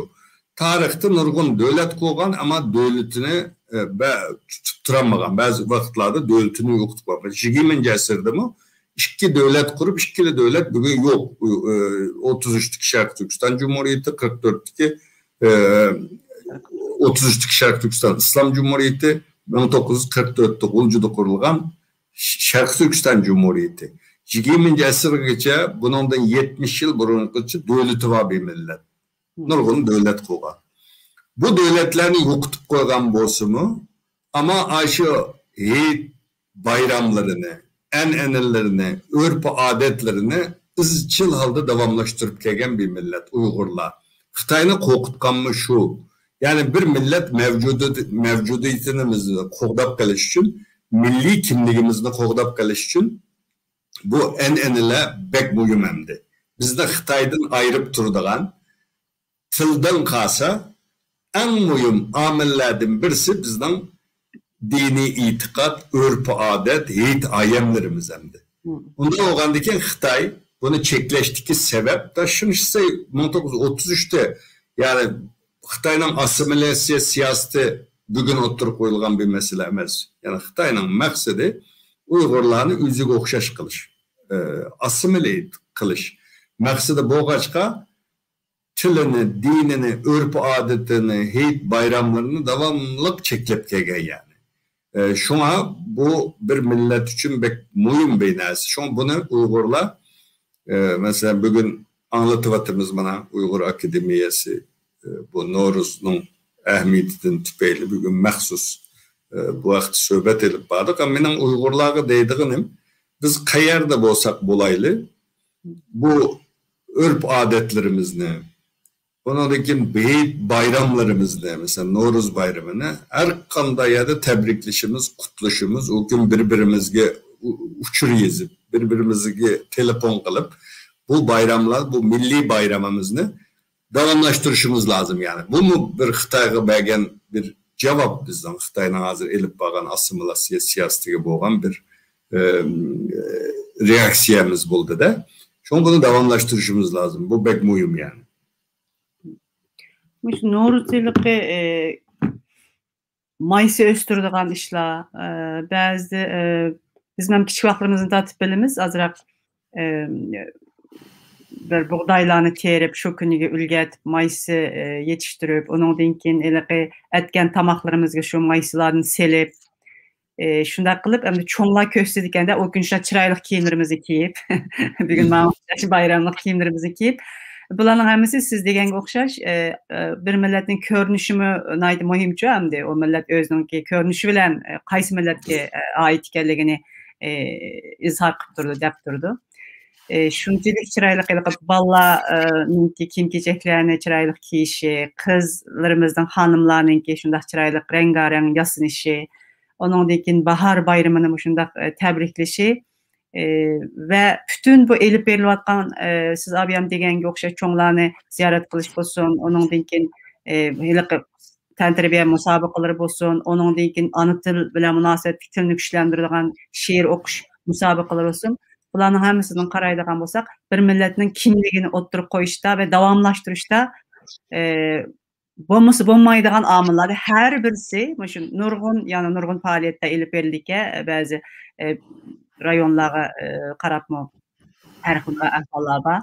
تارىختا نۇرغۇن دۆلەت قۇرغان، ئەمما دۆلىتىنى، ئە، بە-، تۇتۇپ تۇرالمىغان، بەزى ۋاقىتلاردا دۆلىتىنى يوقىتىپ قالغان. يىگىرمىنچى ئەسىردىمۇ ئىككى دۆلەت قۇرۇپ، ئىككىلا دۆلەت بۈگۈن يوق. ئۇ، ئە، ئوتتۇز ئۈچتىكى شەرقىي تۈركىستان جۇمھۇرىيىتى، قىرىق تۆتتىكى، ئە، ئوتتۇز ئۈچتىكى شەرقىي تۈركىستان ئىسلام جۇمھۇرىيىتى، مىڭ توققۇز يۈز قىرىق تۆتتە غۇلجىدا قۇرۇلغان ش-، شەرقىي تۈركىستان جۇمھۇرىيىتى. يىگىرمىنچى ئەسىرگىچە، بۇنىڭدىن يەتمىش يىل بۇرۇنقىچە دۆلىتى بار بىر مىللەت. نۇرغۇن دۆلەت قۇرغان. بۇ دۆلەتلەرنى يوقىتىپ قويغان بولسىمۇ، ئەمما ئاشۇ ھېيت بايراملىرىنى، ئەنئەنىلىرىنى، ئۆرپ-ئادەتلىرىنى ئىزچىل ھالدا داۋاملاشتۇرۇپ كەلگەن بىر مىللەت ئۇيغۇرلار. خىتاينى قورقۇتقانمۇ شۇ. يەنى بىر مىللەت مەۋجۇدىيىتى-، مەۋجۇدىيىتىمىزنى قوغداپ قېلىش ئۈچۈن، مىللىي كىملىكىمىزنى قوغداپ قېلىش ئۈچۈن بۇ ئەنئەنىلەر بەك مۇھىم ئەمدى. بىزنى خىتايدىن ئايرىپ تۇرىدىغان، تىلدىن قالسا، ئەڭ مۇھىم ئامىللەردىن بىرسى بىزنىڭ دىنىي ئېتىقاد، ئۆرپ-ئادەت، ھېيت-ئايەملىرىمىز ئەمدى. ئۇنداق بولغاندىكىن خىتاي بۇنى چەكلەشتىكى سەۋەب، داشىنشىسى، مىڭ توققۇز يۈز ئوتتۇز ئۈچتە، يەنى خىتاينىڭ ئاسسىمىلياتسىيە سىياسىتى بۈگۈن ئوتتۇرىغا قويۇلغان بىر مەسىلە ئەمەس. يەنى خىتاينىڭ مەقسىتى ئۇيغۇرلارنى ئۆزىگە ئوخشاش قىلىش، ئە، ئاسسىمىليېت قىلىش مەقسىتى بولغاچقا، تىلىنى، دىنىنى، ئۆرپ-ئادىتىنى، ھېيت-بايراملىرىنى داۋاملىق چەكلەپ كەلگەن يەنى. ئە، شۇڭا بۇ بىر مىللەت ئۈچۈن بەك مۇھىم بىر نەرسە. شۇڭا بۇنى ئۇيغۇرلار، ئە، مەسىلەن، بۈگۈن ئاڭلىتىۋاتىمىز مانا ئۇيغۇر ئاكادېمىيەسى، ئە، بۇ نورۇزنىڭ ئەھمىيىتىدىن تۈپەيلى بۈگۈن مەخسۇس، ئە، بۇ ھەقتە سۆھبەت ئېلىپ باردۇق. مېنىڭ ئۇيغۇرلارغا دەيدىغىنىم، بىز قەيەردە بولساق بولايلى، بۇ ئۆرپ-ئادەتلىرىمىزنى، ئۇنىڭدىن كېيىن بېيىت بايراملىرىمىزنى، مەسىلەن، نورۇز بايرىمىنى ھەر قانداق يەردە تەبرىكلىشىمىز، قۇتلىشىمىز، ئۇ كۈن بىر-بىرىمىزگە ئۇ-، ئۇچۇر يېزىپ، بىر-بىرىمىزگە تېلېفون قىلىپ، بۇ بايراملار، بۇ مىللىي بايرىمىمىزنى داۋاملاشتۇرۇشىمىز لازىم، يەنى. بۇمۇ بىر خىتايغا بەرگەن بىر جاۋاب، بىزنىڭ خىتاينىڭ ھازىر ئېلىپ بارغان ئاسسىمىلياتسىيە سىياسىتىگە بولغان بىر، ئە، رېئاكسىيەمىز بولدى-دە. شۇڭا بۇنى داۋاملاشتۇرۇشىمىز لازىم. بۇ بەك مۇھىم، يەنى. مۇشۇ نورۇز ھېلىقى، ئە، مايسا ئۆستۈرىدىغان ئىشلار، ئە، بەزىدە، ئە، بىز مەن كىچىك ۋاقىتلىرىمىزنى تارتىپ بىلىمىز، ئازراق، ئە، بىر بۇغدايلارنى تېرىپ، شۇ كۈنىگە ئۈلگەرتىپ، مايسا، ئە، يېتىشتۈرۈپ، ئۇنىڭدىن كېيىن ھېلىقى ئەتكەن تاماقلىرىمىزغا شۇ مايسىلارنى سېلىپ، ئى، شۇنداق قىلىپ، ئەمدى چوڭلار كۆرسىتىدىكەندە، ئۇ كۈنى شۇنداق چىرايلىق كىيىملىرىمىزنى كىيىپ، بۈگۈن ماڭا ئوخشاش بايراملىق كىيىملىرىمىزنى كىيىپ، بۇلارنىڭ ھەممىسى سىز دېگەنگە ئوخشاش، ئى، ئى، بىر مىللەتنىڭ كۆرۈنۈشىمۇ ناھايىتى مۇھىمچۇ ئەمدى. ئۇ مىللەت ئۆزىنىڭكى كۆرۈنۈشى بىلەن، ئى، قايسى مىللەتكە، ئى، ئائىت ئىكەنلىكىنى، ئى، ئىزھار قىلىپ تۇرىدۇ، دەپ تۇرىدۇ. ئى، شۇنچىلىك چىرايلىق ھېلىقى بالىلار، ئى، نىڭكى كىيىم-كېچەكلەرنى چىرايلىق كىيىشى، قىزلىرىمىزنىڭ، خانىملارنىڭكى شۇنداق چىرايلىق رەڭگارەڭ ياسىنىشى، ئۇنىڭدىن كېيىن باھار بايرىمىنى مۇشۇنداق، ئە، تەبرىكلىشى، ئە، ۋە پۈتۈن بۇ ئېلىپ بېرىلىۋاتقان، ئە، سىز ئابىيام دېگەنگە ئوخشاش چوڭلارنى زىيارەت قىلىش بولسۇن، ئۇنىڭدىن كېيىن، ئە، ھېلىقى تەنتەربىيە مۇسابىقىلىرى بولسۇن، ئۇنىڭدىن كېيىن ئانا تىل بىلەن مۇناسىۋەتلىك تىلنى كۈچلەندۈرىدىغان شېئىر ئوقۇش مۇسابىقىلىرى بولسۇن، بۇلارنىڭ ھەممىسىدىن قارايدىغان بولساق، بىر مىللەتنىڭ كىملىكىنى ئوتتۇرىغا قويۇشتا ۋە داۋاملاشتۇرۇشتا، ئە، بولمىسا بولمايدىغان ئامىللار ھەر بىرسى مۇشۇ نۇرغۇن، يەنە نۇرغۇن پائالىيەتلەر ئېلىپ بېرىلىدىكەن، بەزى، ئە، رايونلارغا، ئە، قاراپمۇ ھەر خىل ئەھۋاللار بار.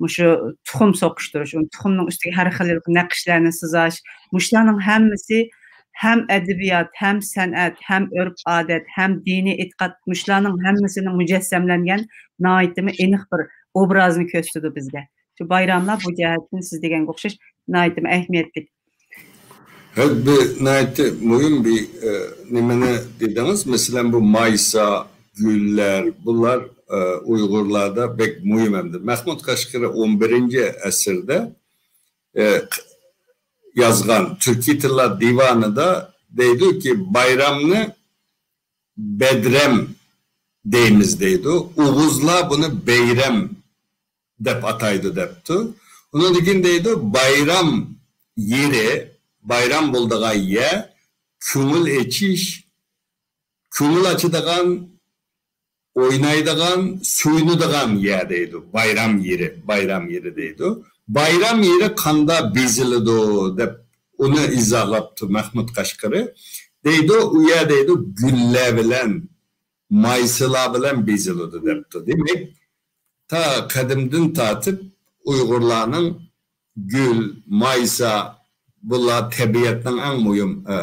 مۇشۇ تۇخۇم سوقۇشتۇرۇش، ئۇ تۇخۇمنىڭ ئۈستىگە ھەر خىل نەقىشلەرنى سىزاش، مۇشۇلارنىڭ ھەممىسى ھەم ئەدەبىيات، ھەم سەنئەت، ھەم ئۆرپ-ئادەت، ھەم دىنىي ئېتىقاد، مۇشۇلارنىڭ ھەممىسىنىڭ مۇجەسسەملەنگەن ناھايىتىمۇ ئېنىق بىر ئوبرازنى كۆرسىتىدۇ بىزگە. شۇ بايراملار بۇ جەھەتتىن سىز دېگەنگە ئوخشاش ناھايىتىمۇ ئەھمىيەتلىك. ھە، بىر ناھايىتى مۇھىم بىر، ئە، نېمىنى دېدىڭىز؟ مەسىلەن، بۇ مايسا، گۈللەر، بۇلار، ئە، ئۇيغۇرلاردا بەك مۇھىم ئەمدى. مەھمۇد قەشقىرى ئون بىرىنچى ئەسىردە، ئە، يازغان تۈركىي تىللار دىۋانىدا دەيدۇكى، بايرامنى بەدرەم دەيمىز دەيدۇ. ئوغۇزلار بۇنى بەيرەم دەپ ئاتايدۇ دەپتۇ. ئۇنىڭدىن كېيىن دەيدۇ، بايرام يېرى، بايرام بولىدىغان يەر، كۆڭۈل ئېچىش، كۆڭۈل ئاچىدىغان، ئوينايدىغان، سۆيۈنىدىغان يەر دەيدۇ. بايرام يېرى، بايرام يېرى دەيدۇ. بايرام يېرى قاندا بېزىلىدۇ دەپ ئۇنى ئىزاھلاپتۇ مەھمۇد قەشقىرى. دەيدۇ، ئۇ يەر دەيدۇ، گۈللەر بىلەن، مايسىلار بىلەن بېزىلىدۇ دەپتۇ. دېمەك، تا قەدىمدىن تارتىپ ئۇيغۇرلارنىڭ گۈل، مايسا، بۇلار تەبىئەتنىڭ ئەڭ مۇھىم، ئە،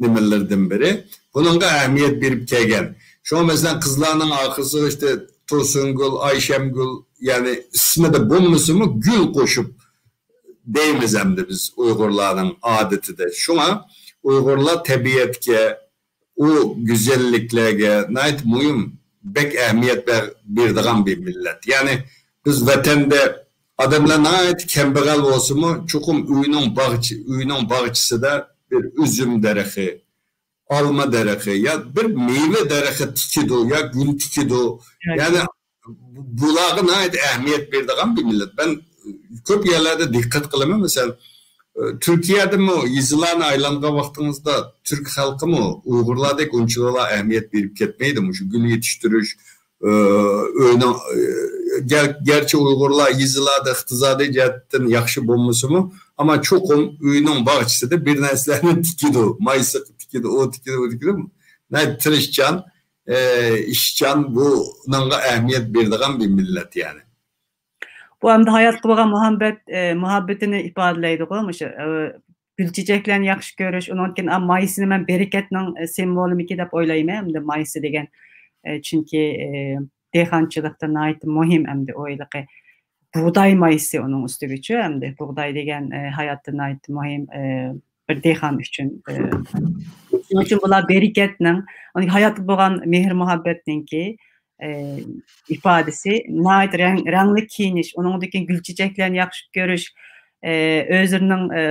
نېمىلىرىدىن بىرى. بۇنىڭغا ئەھمىيەت بېرىپ كەلگەن. شۇڭا، مەسىلەن، قىزلارنىڭ ئارقىسىغا ئىشتە تۇرسۇنگۈل، ئايشەمگۈل، يەنى ئىسمىدا بولمىسىمۇ، گۈل قوشۇپ دەيمىز ئەمدى بىز ئۇيغۇرلارنىڭ ئادىتىدە. شۇڭا ئۇيغۇرلار تەبىئەتكە، ئۇ گۈزەللىكلەرگە ناھايىتى مۇھىم، بەك ئەھمىيەت بەر-، بېرىدىغان بىر مىللەت. يەنى بىز ۋەتەندە ئادەملەر ناھايىتى كەمبەغەل بولسىمۇ، چوقۇم ئۆينىڭ باغچە-، ئۆينىڭ باغچىسىدا بىر ئۈزۈم دەرىخى، ئالما دەرىخى يا بىر مېۋە دەرىخى تىكىدۇ يا گۈل تىكىدۇ. يەنى بۇلارغا ناھايىتى ئەھمىيەت بېرىدىغان بىر مىللەت. مەن كۆپ يەرلەردە دىققەت قىلىمەن. مەسىلەن، ئە، تۈركىيەدىمۇ يېزىلارنى ئايلانغان ۋاقتىڭىزدا تۈرك خەلقىمۇ ئۇيغۇرلاردەك ئۇنچىۋالا ئەھمىيەت بېرىپ كەتمەيدۇ. مۇشۇ گۈل يېتىشتۈرۈش، ئە، ئۆينىڭ، ئە، گەر-، گەرچە ئۇيغۇرلار يېزىلاردا ئىقتىسادىي جەھەتتىن ياخشى بولمىسىمۇ، ئەمما چوقۇم ئۆينىڭ باغچىسىدا بىر نەرسىلەرنى تىكىدۇ. مايسا تىكىدۇ، ئۇ تىكىدۇ، ئۇ تىكىدۇ. ناھايىتى تىرىشچان، ئە، ئىشچان، بۇنىڭغا ئەھمىيەت بېرىدىغان بىر مىللەت يەنى. بۇ ئەمدى ھاياتقا بولغان مۇھەببەت، ئە، مۇھەببىتىنى ئىپادىلەيدىغۇ، مۇشۇ، ئە، گۈل چېچەكلەرنى ياخشى كۆرۈش، ئۇنىڭدىن كېيىن، ئا، مايسىنى مەن بەرىكەتنىڭ، ئە، سىمۋولىمىكى دەپ ئويلايمەن، ئەمدى مايسا دېگەن، ئە، چۈنكى، ئە، دېھقانچىلىقتا ناھايىتى مۇھىم، ئەمدى ئويلىقى بۇغداي مايسىسى ئۇنىڭ ئۈستىگىچۇ، ئەمدى بۇغداي دېگەن، ئە، ھاياتتا ناھايىتى مۇھىم، ئە، بىر دېھقان ئۈچۈن، ئە، شۇنىڭ ئۈچۈن بۇلار بەرىكەتنىڭ، ئۇنىڭ ھاياتقا بولغان مېھىر مۇھەببەتنىڭكى، ئە، ئىپادىسى، ناھايىتى رەڭ-، رەڭلىك كىيىنىش، ئۇنىڭدىن كېيىن گۈل چېچەكلەرنى ياخشى كۆرۈش، ئە، ئۆزلىرىنىڭ، ئە،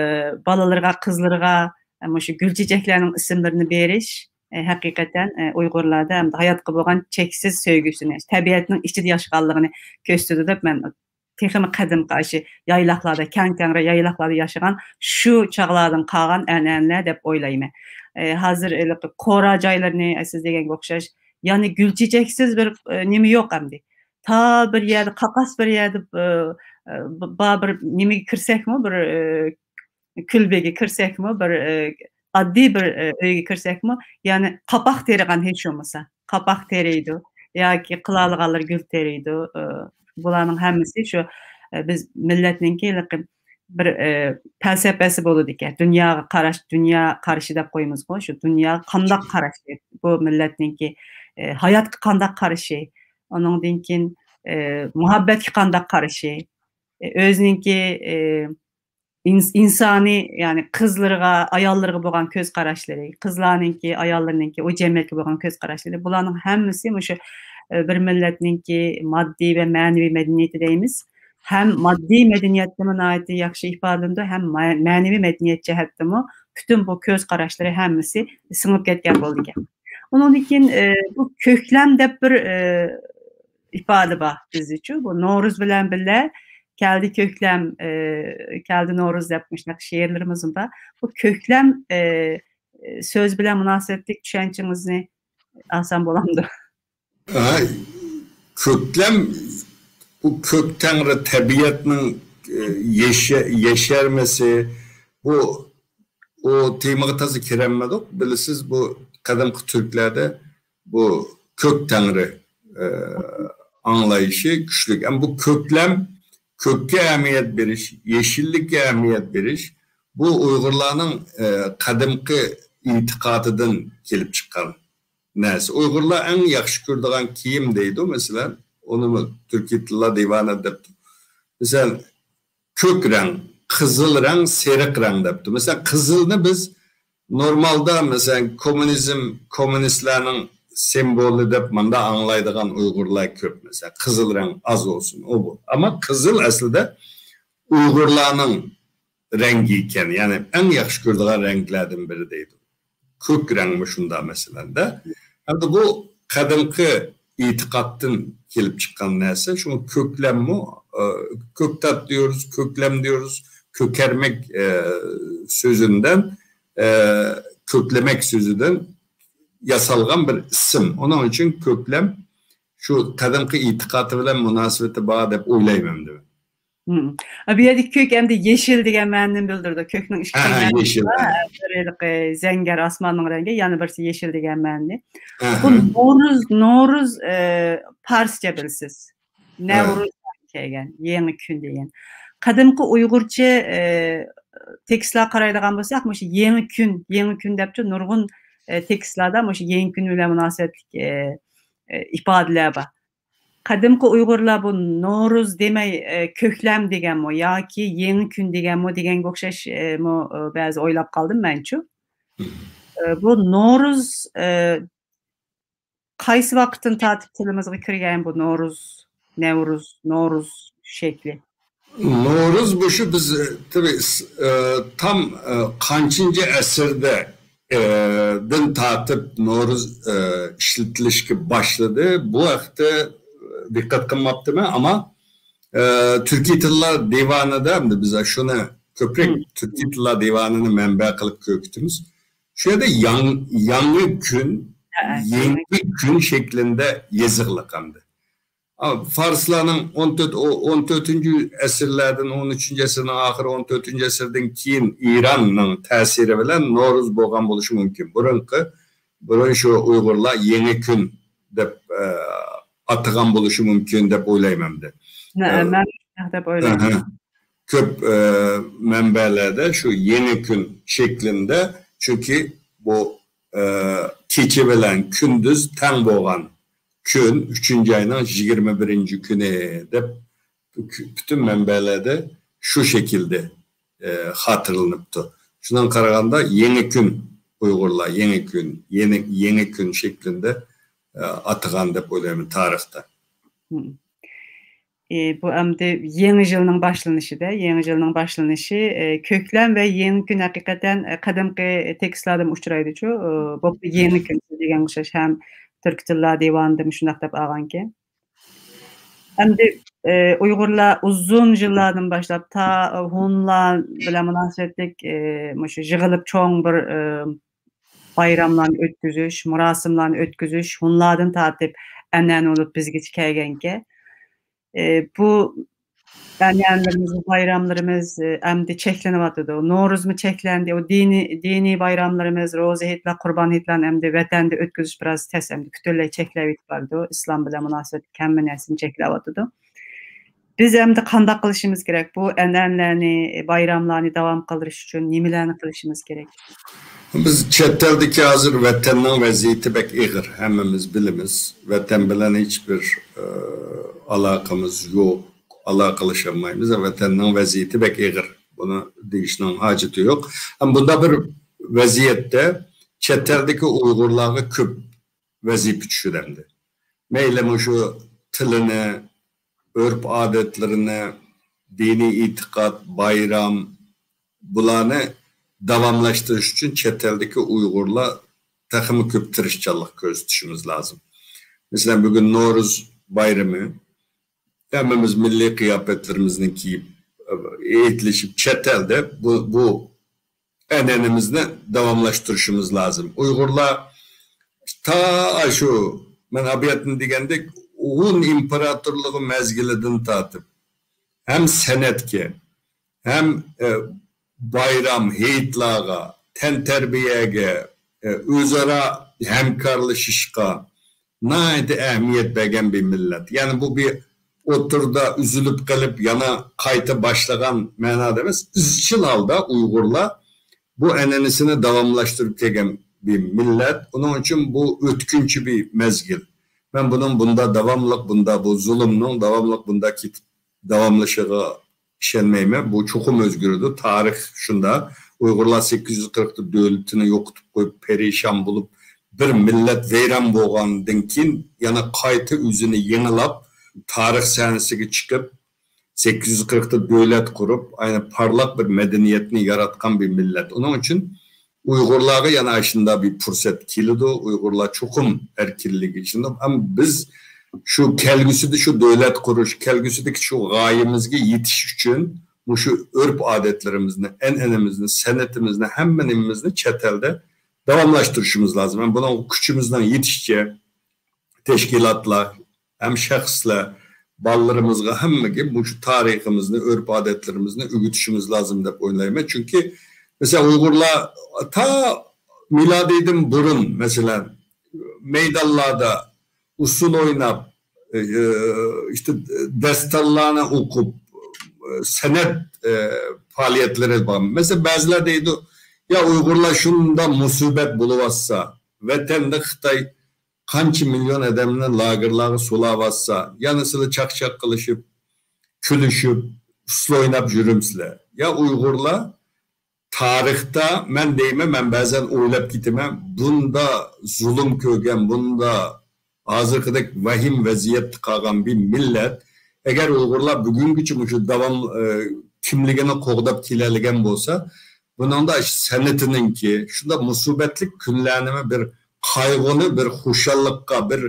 بالىلىرىغا، قىزلىرىغا، ئە، مۇشۇ گۈل چېچەكلەرنىڭ ئىسىملىرىنى بېرىش، ئە، ھەقىقەتەن، ئە، ئۇيغۇرلاردا ھەمدە ھاياتقا بولغان چەكسىز سۆيگۈسىنى، تەبىئەتنىڭ ئىچىدە ياشىغانلىقىنى كۆرسىتىدۇ دەپ مەن تېخىمۇ قەدىمكى ئاشۇ يايلاقلاردا، كەڭ-كەڭرى يايلاقلاردا ياشىغان شۇ چاغلاردىن قالغان ئەنئەنىلەر دەپ ئويلايمەن. ئە، ھازىر ھېلىقى قورا جايلىرىنى، ئە، سىز دېگەنگە ئوخشاش، يەنى گۈل چېچەكسىز بىر، ئە، نېمە يوق ئەمدى. تا بىر يەردە، قاقاس بىر يەردە، ئە، ئە، بار بىر نېمىگە كىرسەكمۇ، بىر، ئە، كۈلبىگە كىرسەكمۇ، بىر، ئە، ئاددىي بىر، ئە، ئۆيگە كىرسەكمۇ، يەنى قاپاق تېرىغان ھېچ بولمىسا. قاپاق تېرىيدۇ ياكى قىلالىغانلىرى گۈل تېرىيدۇ. ئە، بۇلارنىڭ ھەممىسى شۇ، ئە، بىز مىللەتنىڭكى ھېلىقى بىر، ئە، پەلسەپىسى بولىدىكەن. دۇنياغا قاراش، دۇنيا قارىشى دەپ قويىمىزغۇ، شۇ دۇنياغا قانداق قارىشى، بۇ مىللەتنىڭكى، ئە، ھاياتقا قانداق قارىشى، ئۇنىڭدىن كېيىن، ئە، مۇھەببەتكە قانداق قارىشى، ئە، ئۆزىنىڭكى، ئە، ئىنس-، ئىنسانىي، يەنى قىزلىرىغا، ئاياللىرىغا بولغان كۆز قاراشلىرى، قىزلارنىڭكى، ئاياللىرىنىڭكى، ئۇ جەمئىيەتكە بولغان كۆز قاراشلىرى، بۇلارنىڭ ھەممىسى مۇشۇ، ئە، بىر مىللەتنىڭكى ماددىي ۋە مەنىۋى مەدەنىيىتى دەيمىز. ھەم ماددىي مەدەنىيەتتىمۇ ناھايىتى ياخشى ئىپادىلىنىدۇ، ھەم مە-، مەنىۋى مەدەنىيەت جەھەتتىمۇ پۈتۈن بۇ كۆز قاراشلىرى ھەممىسى سىڭىپ كەتكەن بولىدىكەن. ئۇنىڭدىن كېيىن، ئە، بۇ كۆكلەم دەپ بىر، ئە، ئىپادە بار بىزدىچۇ. بۇ نورۇز بىلەن بىللە كەلدى كۆكلەم، ئە، كەلدى نورۇز دەپ مۇشۇنداق شېئىرلىرىمىزمۇ بار. بۇ كۆكلەم، ئە، سۆز بىلەن مۇناسىۋەتلىك چۈشەنچىڭىزنى ئالسام بولامدۇ؟ ھە، كۆكلەم، بۇ كۆك تەڭرى تەبىئەتنىڭ، ئە، ياشا-، ياشارمىسى، بۇ، ئۇ تېمىغا تازا كىرەلمىدۇق. بىلىسىز، بۇ قەدىمكى تۈركلەردە بۇ كۆك تەڭرى، ئە، ئاڭلايشى كۈچلۈك. ئەمما بۇ كۆكلەم، كۆككە ئەھمىيەت بېرىش، يېشىللىككە ئەھمىيەت بېرىش، بۇ ئۇيغۇرلارنىڭ، ئە، قەدىمكى ئېتىقادىدىن كېلىپ چىققان نەرسە. ئۇيغۇرلار ئەڭ ياخشى كۆرىدىغان كىيىم دەيدۇ، مەسىلەن، ئۇنىمۇ تۈركىي تىللار دىۋانە دەپتۇ. مەسىلەن، كۆك رەڭ، قىزىل رەڭ، سېرىق رەڭ دەپتۇ. مەسىلەن، قىزىلنى بىز نورمالدا، مەسىلەن، كوممۇنىزم، كوممۇنىستلارنىڭ سىمۋولى دەپ مۇنداق ئاڭلايدىغان ئۇيغۇرلار كۆپ. مەسىلەن، قىزىل رەڭ ئاز بولسۇن، ئۇ بۇ. ئەمما قىزىل ئەسلىدە ئۇيغۇرلارنىڭ رەڭگى ئىكەن، يەنى ئەڭ ياخشى كۆرىدىغان رەڭلەردىن بىرى دەيدۇ. كۆك رەڭمۇ شۇنداق، مەسىلەن-دە. ئەمدى بۇ قەدىمكى ئېتىقادتىن كېلىپ چىققان نەرسە. شۇڭا كۆكلەممۇ، ئە، كۆكتات دەيمىز، كۆكلەم دەيمىز، كۆكەرمەك، ئە، سۆزىدىن، ئە، كۆكلىمەك سۆزىدىن ياسالغان بىر ئىسىم. ئۇنىڭ ئۈچۈن كۆكلەم شۇ قەدىمكى ئېتىقادى بىلەن مۇناسىۋىتى بار دەپ ئويلايمەن مەن. مم. بۇ يەردىكى كۆك ئەمدى يېشىل دېگەن مەنىنى بىلدۈرىدۇ. كۆكنىڭ ئىككى خىل مەنىسى بار. بىر ھېلىقى زەڭگەر ئاسماننىڭ رەڭگى، يەنە بىرسى يېشىل دېگەن مەنىنى. بۇ نورۇز، نورۇز، ئە، پارسچە بىلسىز. نەۋرۇز كەلگەن، يېڭى كۈن دېگەن. قەدىمكى ئۇيغۇرچە، ئە، تېكىستلار قارايدىغان بولساق، مۇشۇ يېڭى كۈن، يېڭى كۈن دەپچۇ نۇرغۇن، ئە، تېكىستلاردا مۇشۇ يېڭى كۈن بىلەن مۇناسىۋەتلىك، ئە، ئە، ئىپادىلەر بار. قەدىمكى ئۇيغۇرلار بۇ نورۇز دېمەي، ئە، كۆكلەم دېگەنمۇ ياكى يېڭى كۈن دېگەنمۇ دېگەنگە ئوخشاش، ئە، مۇ-، ئە، بەزى ئويلاپ قالدىم مەنچۇ. ئە، بۇ نورۇز، ئە، قايسى ۋاقىتتىن تارتىپ تىلىمىزغا كىرگەن بۇ نورۇز، نەۋرۇز، نورۇز شەكلى؟ نورۇز بۇ شۇ بىز، ئە، تېبى، ئە، تام، ئە، قانچىنچى ئەسىردە، ئە، دىن تارتىپ نورۇز، ئە، ئىشلىتىلىشكە باشلىدى. بۇ ھەقتە، ئە، دىققەت قىلماپتىمەن، ئەمما، ئە، تۈركىي تىللار دىۋانىدا، ئەمدى بىز شۇنى كۆپرەك تۈركىي تىللار دىۋانىنى مەنبە قىلىپ كۆرسىتىمىز. شۇ يەردە ياڭ-، ياڭى كۈن، ھە، يېڭى كۈن شەكلىندە يېزىقلىق ئەمدى. ئا، فارسلارنىڭ ئون تۆت، ئو-، ئون تۆتىنچى ئەسىرلەردىن، ئون ئۈچىنچى ئەسىرنىڭ ئاخىرى، ئون تۆتىنچى ئەسىردىن كېيىن ئىراننىڭ تەسىرى بىلەن نورۇز بولغان بولۇشى مۇمكىن. بۇرۇنقى، بۇرۇن شۇ ئۇيغۇرلار يېڭى كۈن دەپ، ئە، ئاتىغان بولۇشى مۇمكىن دەپ ئويلايمەن ئەمدى. نە-، ئە، مەن شۇنداق دەپ ئويلايمەن. ئەھە. كۆپ، ئە، مەنبەلەردە شۇ يېڭى كۈن شەكلىندە، چۈنكى بۇ، ئە، كېچە بىلەن كۈندۈز تەڭ بولغان كۈن، ئۈچىنچى ئاينىڭ يىگىرمە بىرىنچى كۈنى دەپ پۈتۈن مەنبەلەردە شۇ شەكىلدە، ئە، خاتىرىلىنىپتۇ. شۇنىڭغا قارىغاندا يېڭى كۈن، ئۇيغۇرلار يېڭى كۈن، يېڭى، يېڭى كۈن شەكلىندە، ئە، ئاتىغان دەپ ئويلايمەن تارىختا. مم. ئى، بۇ ئەمدى يېڭى يىلنىڭ باشلىنىشىدە، يېڭى يىلنىڭ باشلىنىشى، ئى، كۆكلەم ۋە يېڭى كۈن ھەقىقەتەن، ئى، قەدىمكى تېكىستلاردىمۇ ئۇچرايدۇچۇ. ئى، بوپتۇ، يېڭى كۈن دېگەن ئوخشاش ھەم تۈركىي تىللار دىۋانىدىمۇ شۇنداق دەپ ئالغانكەن. ئەمدى، ئى، ئۇيغۇرلار ئۇزۇن يىللاردىن باشلاپ تا ھونلار بىلەن مۇناسىۋەتلىك، ئى، مۇشۇ يىغىلىپ چوڭ بىر، ئى، بايراملارنى ئۆتكۈزۈش، مۇراسىملارنى ئۆتكۈزۈش ھونلاردىن تارتىپ ئەنئەنە بولۇپ بىزگىچە كەلگەنكەن. ئى، بۇ ئەنئەنىلىرىمىز، بايراملىرىمىز، ئى، ئەمدى چەكلىنىۋاتىدۇ. نورۇزمۇ چەكلەندى. ئۇ دىنىي، دىنىي بايراملىرىمىز، روزا، ھېيتلار، قۇربان ھېيتلارنى ئەمدى ۋەتەندە ئۆتكۈزۈش بىراز تەس، ئەمدى پۈتۈنلەي چەكلەۋېتىپ بارىدۇ. ئىسلام بىلەن مۇناسىۋەتلىك ھەممە نەرسىنى چەكلەۋاتىدۇ. بىز ئەمدى قانداق قىلىشىمىز كېرەك؟ بۇ ئەنئەنىلەرنى، بايراملارنى داۋام قىلدۇرۇش ئۈچۈن نېمىلەرنى قىلىشىمىز كېرەك؟ بىز چەت ئەلدىكى ھازىر ۋەتەننىڭ ۋەزىيىتى بەك ئېغىر، ھەممىمىز بىلىمىز. ۋەتەن بىلەن ھېچبىر، ئە، ئالاقىمىز يوق، ئالاقىلىشالمايمىز. ۋەتەننىڭ ۋەزىيىتى بەك ئېغىر. بۇنى دېيىشنىڭ ھاجىتى يوق. ھەم بۇنداق بىر ۋەزىيەتتە چەت ئەلدىكى ئۇيغۇرلارغا كۆپ ۋەزىپە چۈشىدۇ ئەمدى. مەيلى مۇشۇ تىلىنى، ئۆرپ-ئادەتلىرىنى، دىنىي ئېتىقاد، بايرام، بۇلارنى داۋاملاشتۇرۇش ئۈچۈن چەت ئەلدىكى ئۇيغۇرلار تېخىمۇ كۆپ تىرىشچانلىق كۆرسىتىشىمىز لازىم. مەسىلەن، بۈگۈن نورۇز بايرىمى، ھەممىمىز مىللىي قىياپەتلىرىمىزنى كىيىپ، ئېيتىلىشىپ، چەت ئەلدە بۇ، بۇ ئەنئەنىمىزنى داۋاملاشتۇرۇشىمىز لازىم. ئۇيغۇرلار تا شۇ، مەن ئابىياتنى دېگەندەك، ھون ئىمپېراتورلۇقى مەزگىلىدىن تارتىپ ھەم سەنئەتكە، ھەم، ئە، بايرام، ھېيتلارغا، تەنتەربىيەگە، ئە، ئۆزئارا ھەمكارلىشىشقا ناھايىتى ئەھمىيەت بەرگەن بىر مىللەت. يەنى بۇ بىر ئوتتۇرىدا ئۈزۈلۈپ قېلىپ، يەنە قايتا باشلىغان مەنادا ئەمەس، ئىزچىل ھالدا ئۇيغۇرلار بۇ ئەنئەنىسىنى داۋاملاشتۇرۇپ كەلگەن بىر مىللەت. ئۇنىڭ ئۈچۈن بۇ ئۆتكۈنچى بىر مەزگىل. مەن بۇنىڭ بۇندا داۋاملىق، بۇندا بۇ زۇلۇمنىڭ داۋاملىق بۇندا كېتىپ داۋاملىشىغا ئىشەنمەيمەن. بۇ چوقۇم ئۆزگىرىدۇ. تارىخ شۇنداق. ئۇيغۇرلار سەككىز يۈز قىرىقتا دۆلىتىنى يوقىتىپ قويۇپ، پەرىشان بولۇپ، بىر مىللەت ۋەيران بولغاندىن كېيىن، يەنە قايتا ئۆزىنى يېڭىلاپ، تارىخ سەھنىسىگە چىقىپ، سەككىز يۈز قىرىقتا دۆلەت قۇرۇپ، ئەنە پارلاق بىر مەدەنىيەتنى ياراتقان بىر مىللەت. ئۇنىڭ ئۈچۈن ئۇيغۇرلارغا يەنە ئاشۇنداق بىر پۇرسەت كېلىدۇ. ئۇيغۇرلار چوقۇم ئەركىنلىككە ئېرىشىدۇ. ئەمما بىز شۇ كەلگۈسىدە شۇ دۆلەت قۇرۇش، كەلگۈسىدىكى شۇ غايىمىزگە يېتىش ئۈچۈن مۇشۇ ئۆرپ-ئادەتلىرىمىزنى، ئەنئەنىمىزنى، سەنئىتىمىزنى، ھەممە نېمىمىزنى چەت ئەلدە داۋاملاشتۇرۇشىمىز لازىم. ھەم بۇنىڭغا كۈچىمىزنىڭ يېتىشىچە تەشكىلاتلار ھەم شەخسلەر بالىلىرىمىزغا، ھەممىگە مۇشۇ تارىخىمىزنى، ئۆرپ-ئادەتلىرىمىزنى ئۆگىتىشىمىز لازىم دەپ ئويلايمەن. چۈنكى، مەسىلەن، ئۇيغۇرلار تا مىلادىدىن بۇرۇن، مەسىلەن، مەيدانلاردا ئۇسسۇل ئويناپ، ئى، ئىشتە داستانلارنى ئوقۇپ، سەنئەت، ئى، پائالىيەتلىرى بار. مەسىلەن، بەزىلەر دەيدۇ، يا ئۇيغۇرلار شۇنداق مۇسىبەت بولۇۋاتسا، ۋەتەندە خىتاي قانچە مىليون ئادەمنى لاگېرلارغا سولاۋاتسا، يەنە سىلەر چاقچاق قىلىشىپ، كۈلۈشۈپ، ئۇسسۇل ئويناپ يۈرۈمسىلەر. يا ئۇيغۇرلار تارىختا، مەن دەيمەن، مەن بەزەن ئويلاپ كېتىمەن، بۇندا زۇلۇم كۆرگەن، بۇندا ھازىرقىدەك ۋەھىم ۋەزىيەتتە قالغان بىر مىللەت، ئەگەر ئۇيغۇرلار بۈگۈنگىچە مۇشۇ داۋام، ئى، كىملىكىنى قوغداپ كېلەلىگەن بولسا، بۇنىڭدا سەنئىتىنىڭكى شۇنداق مۇسىبەتلىك كۈنلەرنىمۇ بىر قايغۇنى بىر خۇشاللىققا، بىر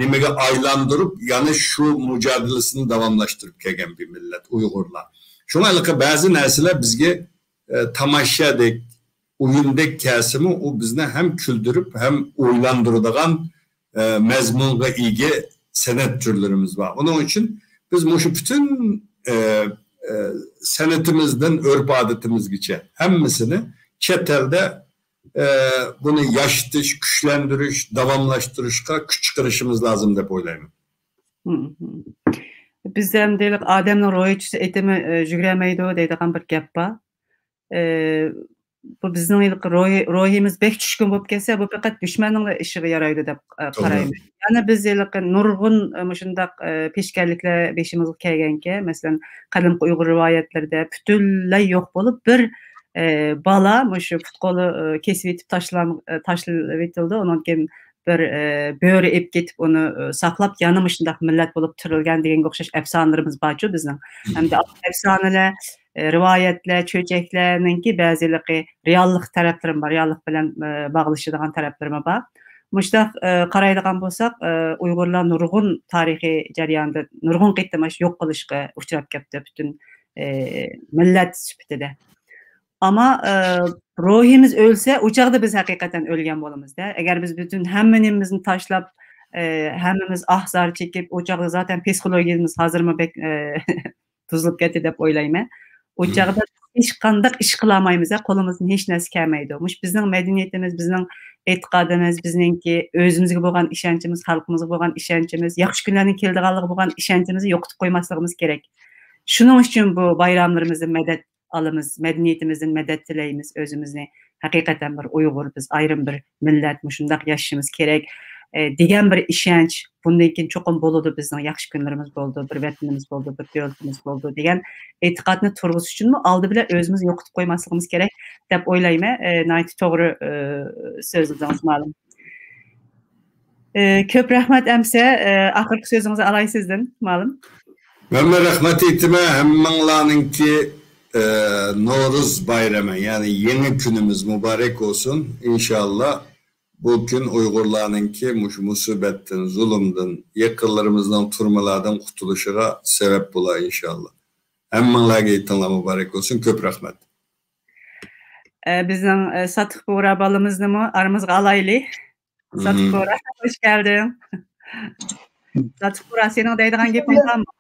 نېمىگە ئايلاندۇرۇپ، يەنە شۇ مۇجادىلىسىنى داۋاملاشتۇرۇپ كەلگەن بىر مىللەت ئۇيغۇرلار. شۇڭا ھېلىقى بەزى نەرسىلەر بىزگە، ئە، تاماشادەك، ئويۇندەك كەلسىمۇ، ئۇ بىزنى ھەم كۈلدۈرۈپ، ھەم ئويلاندۇرىدىغان، ئە، مەزمۇنغا ئىگە سەنئەت تۈرلىرىمىز بار. ئۇنىڭ ئۈچۈن بىز مۇشۇ پۈتۈن، ئە، ئە، سەنئىتىمىزدىن ئۆرپ-ئادىتىمىزگىچە ھەممىسىنى چەت ئەلدە، ئە، بۇنى ياشىتىش، كۈچلەندۈرۈش، داۋاملاشتۇرۇشقا كۈچ چىقىرىشىمىز لازىم دەپ ئويلايمەن. مم. بىزدە ئەمدى ئادەمنىڭ روھى چۈشسە، ئېتىمى، ئە، يۈگۈرەلمەيدۇ دەيدىغان بىر گەپ بار. ئە، بۇ بىزنىڭ ھېلىقى روھى-، روھىمىز بەك چۈشكۈن بولۇپ كەتسە، بۇ پەقەت دۈشمەننىڭلا ئىشىغا يارايدۇ دەپ، ئە، توغرا. قارايمەن. يەنە بىز ھېلىقى نۇرغۇن، ئە، مۇشۇنداق، ئە، پېشكەللىكلەر بېشىمىزغا كەلگەنكەن، مەسىلەن، قەدىمكى ئۇيغۇر رىۋايەتلىرىدە پۈتۈنلەي يوق بولۇپ، بىر، ئە، بالا مۇشۇ پۇت-قولى، ئە، كېسىۋېتىپ تاشلان-، ئە، تاشلىۋېتىلىدۇ. ئۇنىڭدىن كېيىن بىر، ئە، بۆرە ئېلىپ كېتىپ ئۇنى، ئە، ساقلاپ، يەنە مۇشۇنداق مىللەت بولۇپ تىرىلگەن دېگەنگە ئوخشاش ئەپسانىلىرىمىز بارچۇ بىزنىڭ. ھەمدە ئەپسانىلەر، ئە، رىۋايەتلەر، چۆچەكلەرنىڭكى بەزىلىقى رېئاللىق تەرەپلىرىمۇ بار، رېئاللىق بىلەن، ئە، باغلىشىدىغان تەرەپلىرىمۇ بار. مۇشۇنداق، ئە، قارايدىغان بولساق، ئە، ئۇيغۇرلار نۇرغۇن تارىخىي جەرياندا نۇرغۇن قېتىم ئاشۇ يوق قىلىشقا ئۇچراپ كەپتۇ پۈتۈن، ئە، مىللەت سۈپىتىدە. ئەمما، ئە، روھىمىز ئۆلسە، ئۇ چاغدا بىز ھەقىقەتەن ئۆلگەن بولىمىز-دە. ئەگەر بىز پۈتۈن ھەممە نېمىمىزنى تاشلاپ، ئە، ھەممىمىز ئاھ-زار چېكىپ، ئۇ چاغدا زاتەن پسىخولوگىيىمىز ھازىرمۇ بەك، ئە، بۇزۇلۇپ كەتتى دەپ ئويلايمەن. ئۇ مم. چاغدا ھېچقانداق ئىش قىلالمايمىز-دە، قولىمىزدىن ھېچ نەرسە كەلمەيدۇ. مۇشۇ بىزنىڭ مەدەنىيىتىمىز، بىزنىڭ ئېتىقادىمىز، بىزنىڭكى ئۆزىمىزگە بولغان ئىشەنچىمىز، خەلقىمىزگە بولغان ئىشەنچىمىز، ياخشى كۈنلەرنىڭ كېلىدىغانلىقىغا بولغان ئىشەنچىمىزنى يوقىتىپ قويماسلىقىمىز كېرەك. شۇنىڭ ئۈچۈن بۇ بايراملىرىمىزدىن مەدەت ئالىمىز، مەدەنىيىتىمىزدىن مەدەت تىلەيمىز، ئۆزىمىزنى ھەقىقەتەن بىر ئۇيغۇر، بىز ئايرىم بىر مىللەت، مۇشۇنداق ياشىشىمىز كېرەك، ئە، دېگەن بىر ئىشەنچ. بۇندىن كېيىن چوقۇم بولىدۇ، بىزنىڭ ياخشى كۈنلىرىمىز بولىدۇ، بىر ۋەتىنىمىز بولىدۇ، بىر دۆلىتىمىز بولىدۇ دېگەن ئېتىقادنى تۇرغۇزۇش ئۈچۈنمۇ ئالدى بىلەن ئۆزىمىزنى يوقىتىپ قويماسلىقىمىز كېرەك دەپ ئويلايمەن. ئە، ناھايىتى توغرا، ئە، سۆزلىدىڭىز، مۇئەللىم. ئە، كۆپ رەھمەت ئەمسە. ئە، ئاخىرقى سۆزىڭىزنى ئالاي سىزدىن، مۇئەللىم. مەنمۇ رەھمەت ئېيتىمەن. ھەممىڭلارنىڭكى، ئە، نورۇز بايرىمى، يەنى يېڭى كۈنىمىز مۇبارەك بولسۇن. ئىنشاللا بۇ كۈن ئۇيغۇرلارنىڭكى مۇشۇ مۇسىبەتتىن، زۇلۇمدىن، يېقىنلىرىمىزنىڭ تۈرمىلەردىن قۇتۇلۇشىغا سەۋەب بولا، ئىنشاللا. ھەممىڭلارغا ھېيتىڭلار مۇبارەك بولسۇن. كۆپ رەھمەت. ئە، بىزنىڭ، ئە، ساتىق بۇغرا بالىمىزنىمۇ ئارىمىزغا ئالايلى. ساتىق مم. بۇغرا، خوش كەلدىڭ. ساتىق بۇغرا، سېنىڭ دەيدىغان گېپىڭ بارمۇ؟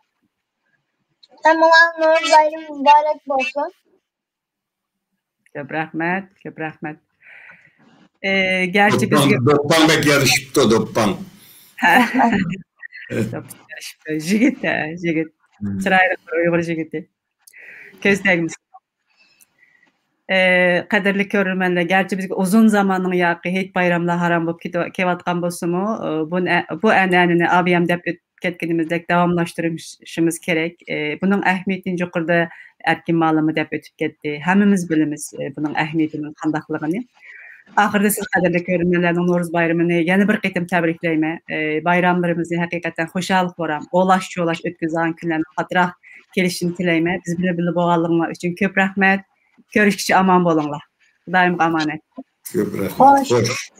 ھەممىڭلارغا نورۇز بايرىمى مۇبارەك بولسۇن. كۆپ رەھمەت، كۆپ رەھمەت. ئە، گەرچە دوپپاڭ، بىزگە دوپپاڭ بەك يارىشىپتۇ، دوپپاڭ. دوپپاڭ يارىشىپتۇ. يىگىت، ھە، يىگىت. مم. چىرايلىق بىر ئۇيغۇر يىگىتى. كۆز تەگمىسۇن. ئە، قەدىرلىك كۆرۈرمەنلەر، گەرچە بىزگە ئۇزۇن زاماننىڭ ياقى ھېيت بايراملار ھارام بولۇپ كېتىۋ-، كېلىۋاتقان بولسىمۇ، ئە، بۇ ئە-، بۇ ئەنئەنىنى ئابىيام دەپ ئۆتۈپ كەتكىنىمىزدەك داۋاملاشتۇرۇشىمىز كېرەك. ئە، بۇنىڭ ئەھمىيىتىنى يۇقىرىدا ئەركىن مۇئەللىممۇ دەپ ئۆتۈپ كەتتى. ھەممىمىز بىلىمىز، ئە، بۇنىڭ ئەھمىيىتىنىڭ قانداقلىقىنى. ئاخىرىدا سىز قەدىرلىك كۆرۈرمەنلەرنىڭ نورۇز بايرىمىنى يەنە بىر قېتىم تەبرىكلەيمەن. ئە، بايراملىرىمىزنى ھەقىقەتەن خۇشال-خۇرام، ئولاش-چولاش ئۆتكۈزىدىغان كۈنلەرنىڭ قاتراق كېلىشىنى تىلەيمەن. بىز بىلەن بىللە بولغانلىقىڭلار ئۈچۈن كۆپ رەھمەت. كۆرۈشكىچە ئامان بولۇڭلار. خۇدايىمغا ئامانەت. كۆپ رەھمەت. خوش. خوش.